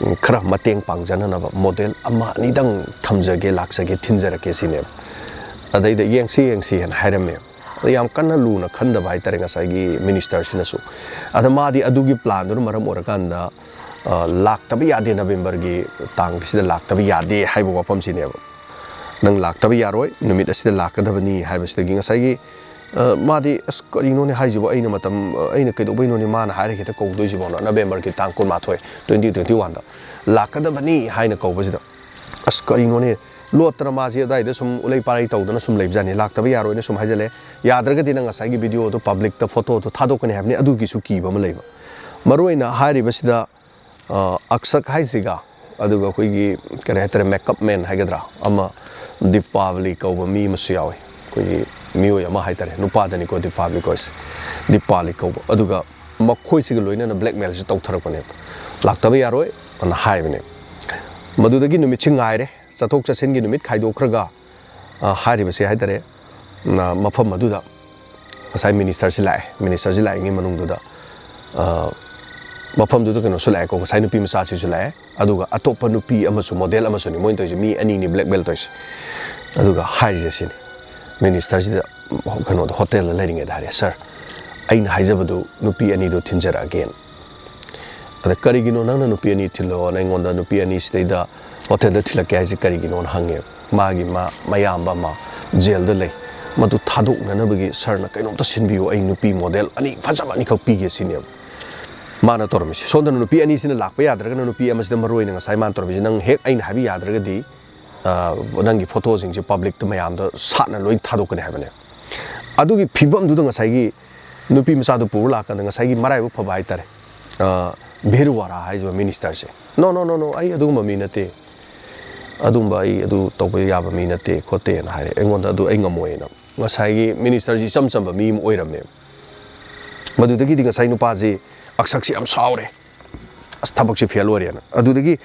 ꯎꯝ, ꯈꯔ ꯃꯇꯦꯡ ꯄꯥꯡꯖꯅꯅꯕ ꯃꯣꯗꯦꯜ ꯑꯃ ꯑꯅꯤꯗꯪ ꯊꯝꯖꯒꯦ, ꯂꯥꯛꯆꯒꯦ, ꯊꯤꯟꯖꯔꯛꯀꯦ" ꯁꯤꯅꯦꯕ꯫ ꯑꯗꯩꯗ "ꯌꯦꯡꯁꯤ, ꯌꯦꯡꯁꯤ" ꯍꯥꯏꯅ ꯍꯥꯏꯔꯝꯃꯦꯕ꯫ ꯑꯗ ꯌꯥꯝ ꯀꯟꯅ ꯂꯨꯅ ꯈꯟꯗꯕ ꯍꯥꯏ ꯇꯥꯔꯦ ꯉꯁꯥꯏꯒꯤ ꯃꯤꯅꯤꯁꯇꯔꯁꯤꯅꯁꯨ꯫ ꯑꯗ ꯃꯥꯗꯤ ꯑꯗꯨꯒꯤ ꯄ꯭ꯂꯥꯟꯗꯨꯅ ꯃꯔꯝ ꯑꯣꯏꯔꯀꯥꯟꯗ, ꯑ, ꯂꯥꯛꯇꯕ ꯌꯥꯗꯦ, ꯅꯕꯦꯝꯕꯔꯒꯤ ꯇꯥꯡꯁꯤꯗ ꯂꯥꯛꯇꯕ ꯌꯥꯗꯦ ꯍꯥꯏꯕ ꯋꯥꯐꯝꯁꯤꯅꯦꯕ꯫ "ꯅꯪ ꯂꯥꯛꯇꯕ ꯌꯥꯔꯣꯏ, ꯅꯨꯃꯤꯠ ꯑꯁꯤꯗ ꯂꯥꯛꯀꯗꯕꯅꯤ" ꯍꯥꯏꯕꯁꯤꯗꯒꯤ ꯉꯁꯥꯏꯒꯤ, ꯑ, ꯃꯥꯗꯤ, "ꯑꯁ, ꯀꯔꯤꯅꯣꯅꯦ ꯍꯥꯏꯁꯤꯕꯣ? ꯑꯩꯅ ꯃꯇꯝ, ꯑ, ꯑꯩꯅ ꯀꯩꯗꯧꯕꯩꯅꯣꯅꯦ ꯃꯥꯅ ꯍꯥꯏꯔꯒ ꯍꯦꯛꯇ ꯀꯧꯗꯣꯏꯁꯤꯕꯣꯅ?" ꯅꯕꯦꯝꯕꯔꯒꯤ ꯇꯥꯡ ꯀꯨꯟꯃꯥꯊꯣꯏ, twenty twenty-one-ꯗ ꯂꯥꯛꯀꯗꯕꯅꯤ ꯍꯥꯏꯅ ꯀꯧꯕꯁꯤꯗ, ꯑꯁ, ꯀꯔꯤꯅꯣꯅꯦ? ꯂꯣꯠꯇꯅ ꯃꯥꯁꯤ ꯑꯗꯨꯋꯥꯏꯗ ꯁꯨꯝ ꯎꯂꯩ ꯄꯥꯔꯩ ꯇꯧꯗꯅ ꯁꯨꯝ ꯂꯩꯕꯖꯥꯠꯅꯤ꯫ "ꯂꯥꯛꯇꯕ ꯌꯥꯔꯣꯏꯅ" ꯁꯨꯝ ꯍꯥꯏꯖꯜꯂꯦ꯫ "ꯌꯥꯗ꯭ꯔꯒꯗꯤ ꯅꯪ ꯉꯁꯥꯏꯒꯤ ꯚꯤꯗꯤꯑꯣꯗꯣ ꯄꯕ꯭ꯂꯤꯛꯇ ꯐꯣꯇꯣꯗꯣ ꯊꯥꯗꯣꯛꯀꯅꯤ ꯍꯥꯏꯕꯅꯤ", ꯑꯗꯨꯒꯤꯁꯨ ꯀꯤꯕ ꯑꯃ ꯂꯩꯕ꯫ ꯃꯔꯨꯑꯣꯏꯅ ꯍꯥꯏꯔꯤꯕꯁꯤꯗ, ꯑ, ꯑꯛꯁꯛ ꯍꯥꯏꯁꯤꯒ, ꯑꯗꯨꯒ ꯑꯩꯈꯣꯏꯒꯤ, ꯀꯔꯤ ꯍꯥꯏꯇꯥꯔꯦ, ꯃꯦꯀꯞ ꯃꯦꯟ ꯍꯥꯏꯒꯗ꯭ꯔꯥ, ꯑꯃ ꯗꯤꯄꯥꯕꯂꯤ ꯀꯧꯕ ꯃꯤ ꯑꯃꯁꯨ ꯌꯥꯎꯋꯤ꯫ ꯑꯩꯈꯣꯏꯒꯤ ꯃꯤꯑꯣꯏ ꯑꯃ ꯍꯥꯏꯇꯥꯔꯦ, ꯅꯨꯄꯥꯗꯅꯤꯀꯣ ꯗꯤꯄꯥꯕꯂꯤ ꯀꯧꯔꯤꯁꯦ, ꯗꯤꯄꯥꯂꯤ ꯀꯧꯕ꯫ ꯑꯗꯨꯒ ꯃꯈꯣꯏꯁꯤꯒ ꯂꯣꯏꯅꯅ ꯕ꯭ꯂꯦꯛꯃꯦꯜꯁꯤ ꯇꯧꯊꯔꯛꯄꯅꯦꯕ꯫ "ꯂꯥꯛꯇꯕ ꯌꯥꯔꯣꯏ" ꯑꯅ ꯍꯥꯏꯕꯅꯦ꯫ ꯃꯗꯨꯗꯒꯤ ꯅꯨꯃꯤꯠꯁꯤ ꯉꯥꯏꯔꯦ, ꯆꯠꯊꯣꯛ ꯆꯠꯁꯤꯟꯒꯤ ꯅꯨꯃꯤꯠ ꯈꯥꯏꯗꯣꯛꯈ꯭ꯔꯒ, ꯑ, ꯍꯥꯏꯔꯤꯕꯁꯤ ꯍꯥꯏꯇꯥꯔꯦ, ꯎꯝ, ꯃꯐꯝ ꯑꯗꯨꯗ ꯉꯁꯥꯏ ꯃꯤꯅꯤꯁꯇꯔꯁꯤ ꯂꯥꯛꯑꯦ꯫ ꯃꯤꯅꯤꯁꯇꯔꯁꯤ ꯂꯥꯛꯏꯉꯩ ꯃꯅꯨꯡꯗꯨꯗ, ꯑ, ꯃꯐꯝꯗꯨꯗ ꯀꯩꯅꯣꯁꯨ ꯂꯥꯛꯑꯦꯀꯣ, ꯉꯁꯥꯏ ꯅꯨꯄꯤ ꯃꯆꯥꯁꯤꯁꯨ ꯂꯥꯛꯑꯦ, ꯑꯗꯨꯒ ꯑꯇꯣꯞꯄ ꯅꯨꯄꯤ ꯑꯃꯁꯨ, ꯃꯣꯗꯦꯜ ꯑꯃꯁꯨꯅꯤ ꯃꯣꯏꯅ ꯇꯧꯔꯤꯁꯦ, ꯃꯤ ꯑꯅꯤꯅꯤ blackmail ꯇꯧꯔꯤꯁꯦ꯫ ꯑꯗꯨꯒ ꯍꯥꯏꯔꯤꯁꯦ ꯁꯤꯅꯤ, ꯃꯤꯅꯤꯁꯇꯔꯁꯤꯗ, ꯀꯩꯅꯣꯗ, ꯍꯣꯇꯦꯜꯗ ꯂꯩꯔꯤꯉꯩꯗ ꯍꯥꯏꯔꯦ, "ꯁꯥꯔ, ꯑꯩꯅ ꯍꯥꯏꯖꯕꯗꯨ ꯅꯨꯄꯤ ꯑꯅꯤꯗꯨ ꯊꯤꯟꯖꯔꯛꯑꯒꯦꯅ"꯫ ꯑꯗ, "ꯀꯔꯤꯒꯤꯅꯣ ꯅꯪꯅ ꯅꯨꯄꯤ ꯑꯅꯤ ꯊꯤꯜꯂꯣꯅ ꯑꯩꯉꯣꯟꯗ ꯅꯨꯄꯤ ꯑꯅꯤꯁꯤꯗꯩꯗ ꯍꯣꯇꯦꯜꯗ ꯊꯤꯜꯂꯛꯀꯦ ꯍꯥꯏꯁꯦ ꯀꯔꯤꯒꯤꯅꯣꯅ?" ꯍꯪꯉꯦꯕ꯫ ꯃꯥꯒꯤ ꯃ-, ꯃꯌꯥꯝꯕ ꯑꯃ ꯖꯦꯜꯗ ꯂꯩ, ꯃꯗꯨ ꯊꯥꯗꯣꯛꯅꯅꯕꯒꯤ ꯁꯥꯔꯅ ꯀꯩꯅꯣꯝꯇ ꯁꯤꯟꯕꯤꯌꯨ, ꯑꯩ ꯅꯨꯄꯤ ꯃꯣꯗꯦꯜ ꯑꯅꯤ ꯐꯖꯕ ꯑꯅꯤꯈꯛ ꯄꯤꯒꯦ ꯁꯤꯅꯦꯕ ꯃꯥꯅ ꯇꯧꯔꯝꯃꯤꯁꯦ꯫ ꯁꯣꯝꯗꯅ ꯅꯨꯄꯤ ꯑꯅꯤꯁꯤꯅ ꯂꯥꯛꯄ ꯌꯥꯗ꯭ꯔꯒꯅ ꯅꯨꯄꯤ ꯑꯃꯁꯤꯗ ꯃꯔꯨ ꯑꯣꯏꯅ ꯉꯁꯥꯏ ꯃꯥꯅ ꯇꯧꯔꯝꯃꯤꯁꯦ, "ꯅꯪ ꯍꯦꯛ ꯑꯩꯅ ꯍꯥꯏꯕ ꯌꯥꯗ꯭ꯔꯒꯗꯤ, ꯑ, ꯅꯪꯒꯤ ꯐꯣꯇꯣꯁꯤꯡꯁꯦ ꯄꯕ꯭ꯂꯤꯛꯇ ꯃꯌꯥꯝꯗ ꯁꯥꯠꯅ ꯂꯣꯏ ꯊꯥꯗꯣꯛꯀꯅꯤ" ꯍꯥꯏꯕꯅꯦ꯫ ꯑꯗꯨꯒꯤ ꯐꯤꯕꯝꯗꯨꯗ ꯉꯁꯥꯏꯒꯤ ꯅꯨꯄꯤ ꯃꯆꯥꯗꯨ ꯄꯨꯔ ꯂꯥꯛꯀꯥꯟꯗ ꯉꯁꯥꯏꯒꯤ ꯃꯔꯥꯏꯕꯛ ꯐꯕ ꯍꯥꯏꯇꯥꯔꯦ, ꯑ, ꯚꯤꯔꯨꯋꯥꯔꯥ ꯍꯥꯏꯔꯤꯕ ꯃꯤꯅꯤꯁꯇꯔꯁꯦ, "No, no, no, no, ꯑꯩ ꯑꯗꯨꯒꯨꯝꯕ ꯃꯤ ꯅꯠꯇꯦ, ꯑꯗꯨꯝꯕ ꯑꯩ ꯑꯗꯨ ꯇꯧꯕ ꯌꯥꯕ ꯃꯤ ꯅꯠꯇꯦ ꯈꯣꯠꯇꯦꯅ" ꯍꯥꯏꯔꯦ꯫ ꯑꯩꯉꯣꯟꯗ ꯑꯗꯨ ꯑꯩ ꯉꯝꯃꯣꯏꯅ꯫ ꯉꯁꯥꯏꯒꯤ ꯃꯤꯅꯤꯁꯇꯔꯁꯤ ꯏꯆꯝ ꯆꯝꯕ ꯃꯤ ꯑꯃ ꯑꯣꯏꯔꯝꯃꯦ꯫ ꯃꯗꯨꯗꯒꯤꯗꯤ ꯉꯁꯥꯏ ꯅꯨꯄꯥꯁꯤ ꯑꯛꯁꯛꯁꯤ ꯌꯥꯝ ꯁꯥꯎꯔꯦ, "ꯑꯁ, ꯊꯕꯛꯁꯤ ꯐꯦꯜ ꯑꯣꯏꯔꯦꯅ"꯫ ꯑꯗꯨꯗꯒꯤ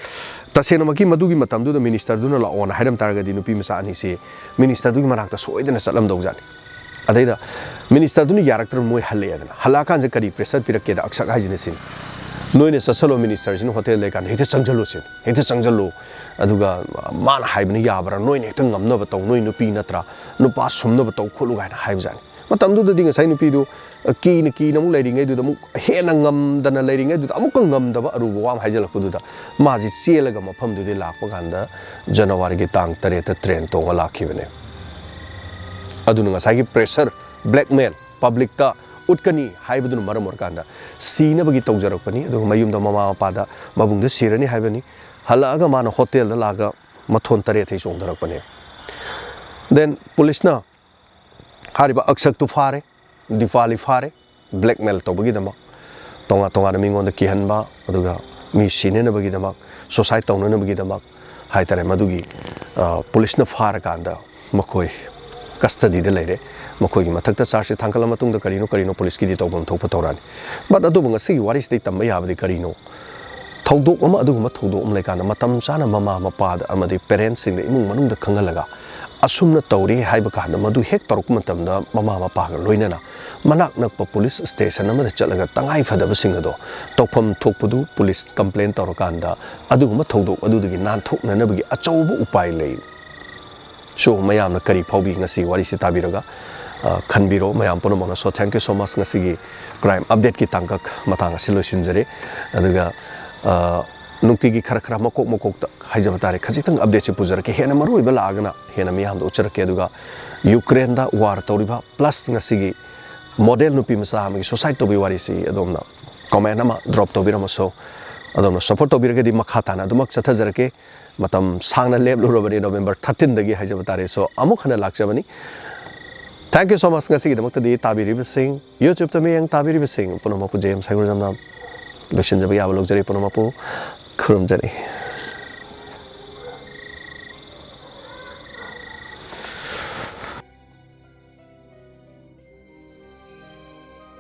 ꯇꯁꯦꯡꯅꯃꯛꯀꯤ ꯃꯗꯨꯒꯤ ꯃꯇꯝꯗꯨꯗ ꯃꯤꯅꯤꯁꯇꯔꯗꯨꯅ ꯂꯥꯛꯑꯣꯅ ꯍꯥꯏꯔꯝ ꯇꯥꯔꯒꯗꯤ ꯅꯨꯄꯤ ꯃꯆꯥ ꯑꯅꯤꯁꯤ ꯃꯤꯅꯤꯁꯇꯔꯗꯨꯒꯤ ꯃꯅꯥꯛꯇ ꯁꯣꯏꯗꯅ ꯆꯠꯂꯝꯗꯧꯖꯥꯠꯅꯤ꯫ ꯑꯗꯩꯗ ꯃꯤꯅꯤꯁꯇꯔꯗꯨꯅ ꯌꯥꯔꯛꯇ꯭ꯔꯕ ꯃꯣꯏ ꯍꯜꯂꯛꯑꯦꯗꯅ꯫ ꯍꯜꯂꯛꯑꯀꯥꯟꯁꯤꯗ ꯀꯔꯤ ꯄ꯭ꯔꯦꯁꯔ ꯄꯤꯔꯛꯀꯦꯗ, ꯑꯛꯁꯛ ꯍꯥꯏꯁꯤꯅ ꯁꯤꯅꯤ, "ꯅꯣꯏꯅ ꯆꯠꯁꯜꯂꯣ, ꯃꯤꯅꯤꯁꯇꯔꯁꯤꯅ ꯍꯣꯇꯦꯜ ꯂꯩꯀꯥꯟꯗ ꯍꯦꯛꯇ ꯆꯪꯁꯜꯂꯨ" ꯁꯤꯅꯤ, "ꯍꯦꯛꯇ ꯆꯪꯁꯜꯂꯨ, ꯑꯗꯨꯒ ꯃꯥꯅ ꯍꯥꯏꯕꯅ ꯌꯥꯕ꯭ꯔꯥ, ꯅꯣꯏꯅ ꯍꯦꯛꯇ ꯉꯝꯅꯕ ꯇꯧ, ꯅꯣꯏ ꯅꯨꯄꯤ ꯅꯠꯇ꯭ꯔꯥ, ꯅꯨꯄꯥ ꯁꯨꯝꯅꯕ ꯇꯧ ꯈꯣꯠꯂꯨ" ꯀꯥꯏꯅ ꯍꯥꯏꯕꯖꯥꯠꯅꯤ꯫ ꯃꯇꯝꯗꯨꯗꯗꯤ ꯉꯁꯥꯏ ꯅꯨꯄꯤꯗꯨ, ꯑ, ꯀꯤꯅ ꯀꯤꯅ ꯑꯃꯨꯛ ꯂꯩꯔꯤꯉꯩꯗꯨꯗ ꯑꯃꯨꯛ ꯍꯦꯟꯅ ꯉꯝꯗꯅ ꯂꯩꯔꯤꯉꯩꯗꯨꯗ ꯑꯃꯨꯛꯀ ꯉꯝꯗꯕ ꯑꯔꯨꯕ ꯋꯥ ꯑꯃ ꯍꯥꯏꯖꯜꯂꯛꯄꯗꯨꯗ ꯃꯥꯁꯤ ꯆꯦꯜꯂꯒ ꯃꯐꯝꯗꯨꯗꯒꯤ ꯂꯥꯛꯄ ꯀꯥꯟꯗ ꯖꯅꯋꯥꯔꯤꯒꯤ ꯇꯥꯡ ꯇꯔꯦꯠꯇ ꯇ꯭ꯔꯦꯟ ꯇꯣꯡꯉ ꯂꯥꯛꯈꯤꯕꯅꯦ꯫ ꯑꯗꯨꯅ ꯉꯁꯥꯏꯒꯤ ꯄ꯭ꯔꯦꯁꯔ, ꯕ꯭ꯂꯦꯛꯃꯦꯜ, ꯄꯕ꯭ꯂꯤꯛꯇ ꯎꯠꯀꯅꯤ ꯍꯥꯏꯕꯗꯨꯅ ꯃꯔꯝ ꯑꯣꯏꯔꯀꯥꯟꯗ ꯁꯤꯅꯕꯒꯤ ꯇꯧꯖꯔꯛꯄꯅꯤ꯫ ꯑꯗꯨꯒ ꯃꯌꯨꯝꯗ ꯃꯃꯥ ꯃꯄꯥꯗ ꯃꯕꯨꯡꯗ ꯁꯤꯔꯅꯤ ꯍꯥꯏꯕꯅꯤ, ꯍꯜꯂꯛꯑꯒ ꯃꯥꯅ ꯍꯣꯇꯦꯜꯗ ꯂꯥꯛꯑꯒ ꯃꯊꯣꯟ ꯇꯔꯦꯠꯇꯩ ꯆꯣꯡꯊꯔꯛꯄꯅꯦ꯫ ꯗꯦꯟ ꯄꯨꯂꯤꯁꯅ ꯍꯥꯏꯔꯤꯕ ꯑꯛꯁꯛꯇꯨ ꯐꯥꯔꯦ, ꯗꯤꯄꯥꯂꯤ ꯐꯥꯔꯦ, ꯕ꯭ꯂꯦꯛꯃꯦꯜ ꯇꯧꯕꯒꯤꯗꯃꯛ, ꯇꯣꯉꯥꯟ ꯇꯣꯉꯥꯟꯅ ꯃꯤꯉꯣꯟꯗ ꯀꯤꯍꯟꯕ, ꯑꯗꯨꯒ ꯃꯤ ꯁꯤꯅꯅꯕꯒꯤꯗꯃꯛ, ꯁꯨꯁꯥꯏꯠ ꯇꯧꯅꯅꯕꯒꯤꯗꯃꯛ ꯍꯥꯏꯇꯥꯔꯦ, ꯃꯗꯨꯒꯤ, ꯑ, ꯄꯨꯂꯤꯁꯅ ꯐꯥꯔꯀꯥꯟꯗ ꯃꯈꯣꯏ ꯀꯁꯇꯗꯤꯗ ꯂꯩꯔꯦ꯫ ꯃꯈꯣꯏꯒꯤ ꯃꯊꯛꯇ ꯆꯥꯔꯖꯁꯦ ꯊꯥꯡꯒꯠꯂ ꯃꯇꯨꯡꯗ ꯀꯔꯤꯅꯣ ꯀꯔꯤꯅꯣ ꯄꯨꯂꯤꯁꯀꯤꯗꯤ ꯇꯧꯐꯝ ꯊꯣꯛꯄ ꯇꯧꯔꯛꯑꯅꯤ꯫ ꯕꯠ ꯑꯗꯨꯕꯨ ꯉꯁꯤꯒꯤ ꯋꯥꯔꯤꯁꯤꯗꯩ ꯇꯝꯕ ꯌꯥꯕꯗꯤ ꯀꯔꯤꯅꯣ? ꯊꯧꯗꯣꯛ ꯑꯃ, ꯑꯗꯨꯒꯨꯝꯕ ꯊꯧꯗꯣꯛ ꯑꯃ ꯂꯩꯀꯥꯟꯗ ꯃꯇꯝ ꯆꯥꯅ ꯃꯃꯥ ꯃꯄꯥꯗ ꯑꯃꯗꯤ ꯄꯦꯔꯦꯟꯁꯁꯤꯡꯗ, ꯏꯃꯨꯡ ꯃꯅꯨꯡꯗ ꯈꯪꯍꯜꯂꯒ, ꯑꯁꯨꯝꯅ ꯇꯧꯔꯦ ꯍꯥꯏꯕ ꯀꯥꯟꯗ ꯃꯗꯨ ꯍꯦꯛ ꯇꯧꯔꯛꯄ ꯃꯇꯝꯗ ꯃꯃꯥ ꯃꯄꯥꯒ ꯂꯣꯏꯅꯅ ꯃꯅꯥꯛ ꯅꯛꯄ ꯄꯨꯂꯤꯁ ꯁ꯭ꯇꯦꯁꯟ ꯑꯃꯗ ꯆꯠꯂꯒ ꯇꯉꯥꯏ ꯐꯗꯕꯁꯤꯡ ꯑꯗꯣ ꯇꯧꯐꯝ ꯊꯣꯛꯄꯗꯨ ꯄꯨꯂꯤꯁ ꯀꯝꯄ꯭ꯂꯦꯟ ꯇꯧꯔꯀꯥꯟꯗ ꯑꯗꯨꯒꯨꯝꯕ ꯊꯧꯗꯣꯛ ꯑꯗꯨꯗꯒꯤ ꯅꯥꯟꯊꯣꯛꯅꯅꯕꯒꯤ ꯑꯆꯧꯕ ꯎꯄꯥꯏ ꯂꯩ꯫ ꯁꯣ ꯃꯌꯥꯝꯅ ꯀꯔꯤ ꯐꯥꯎꯕꯤ ꯉꯁꯤ ꯋꯥꯔꯤꯁꯤ ꯇꯥꯕꯤꯔꯒ, ꯑ, ꯈꯟꯕꯤꯔꯣ ꯃꯌꯥꯝ ꯄꯨꯝꯅꯃꯛꯅ꯫ So thank you so much꯫ ꯉꯁꯤꯒꯤ crime updateꯀꯤ ꯇꯥꯡꯀꯛ ꯃꯇꯥꯡ ꯑꯁꯤ ꯂꯣꯏꯁꯤꯟꯖꯔꯦ꯫ ꯑꯗꯨꯒ, ꯑ, ꯅꯨꯡꯇꯤꯒꯤ ꯈꯔ ꯈꯔ ꯃꯀꯣꯛ ꯃꯀꯣꯛꯇ ꯍꯥꯏꯖꯕ ꯇꯥꯔꯦ, ꯈꯖꯤꯛꯇꯪ updateꯁꯤ ꯄꯨꯖꯔꯛꯀꯦ꯫ ꯍꯦꯟꯅ ꯃꯔꯨꯑꯣꯏꯕ ꯂꯥꯛꯑꯒꯅ ꯍꯦꯟꯅ ꯃꯤꯌꯥꯝꯗ ꯎꯠꯆꯔꯛꯀꯦ꯫ ꯑꯗꯨꯒ ꯌꯨꯀ꯭ꯔꯦꯟꯗ war ꯇꯧꯔꯤꯕ plus ꯉꯁꯤꯒꯤ model ꯅꯨꯄꯤ ꯃꯆꯥ ꯑꯃꯒꯤ suicide ꯇꯧꯕꯒꯤ ꯋꯥꯔꯤꯁꯤ ꯑꯗꯣꯝꯅ comment ꯑꯃ drop ꯇꯧꯕꯤꯔꯝꯃꯁꯨ꯫ ꯑꯗꯣꯝꯅ support ꯇꯧꯕꯤꯔꯒꯗꯤ ꯃꯈꯥ ꯇꯥꯅ ꯑꯗꯨꯃꯛ ꯆꯠꯊꯖꯔꯛꯀꯦ꯫ ꯃꯇꯝ ꯁꯥꯡꯅ ꯂꯦꯞꯂꯨꯔꯕꯅꯤ, November thirteenꯗꯒꯤ ꯍꯥꯏꯖꯕ ꯇꯥꯔꯦ꯫ So ꯑꯃꯨꯛ ꯍꯟꯅ ꯂꯥꯛꯆꯕꯅꯤ꯫ Thank you so much꯫ ꯉꯁꯤꯒꯤꯗꯃꯛꯇꯗꯤ ꯇꯥꯕꯤꯔꯤꯕꯁꯤꯡ, YouTubeꯇ ꯃꯤꯠꯌꯦꯡ ꯇꯥꯕꯤꯔꯤꯕꯁꯤꯡ ꯄꯨꯝꯅꯃꯛꯄꯨ J M ꯁꯥꯏꯒꯣꯜꯖꯝꯅ ꯂꯣꯏꯁꯤꯟꯖꯕ ꯌꯥꯕ ꯂꯧꯖꯔꯤ꯫ ꯄꯨꯝꯅꯃꯛꯄꯨ ꯈꯨꯔꯨꯝꯖꯔꯤ꯫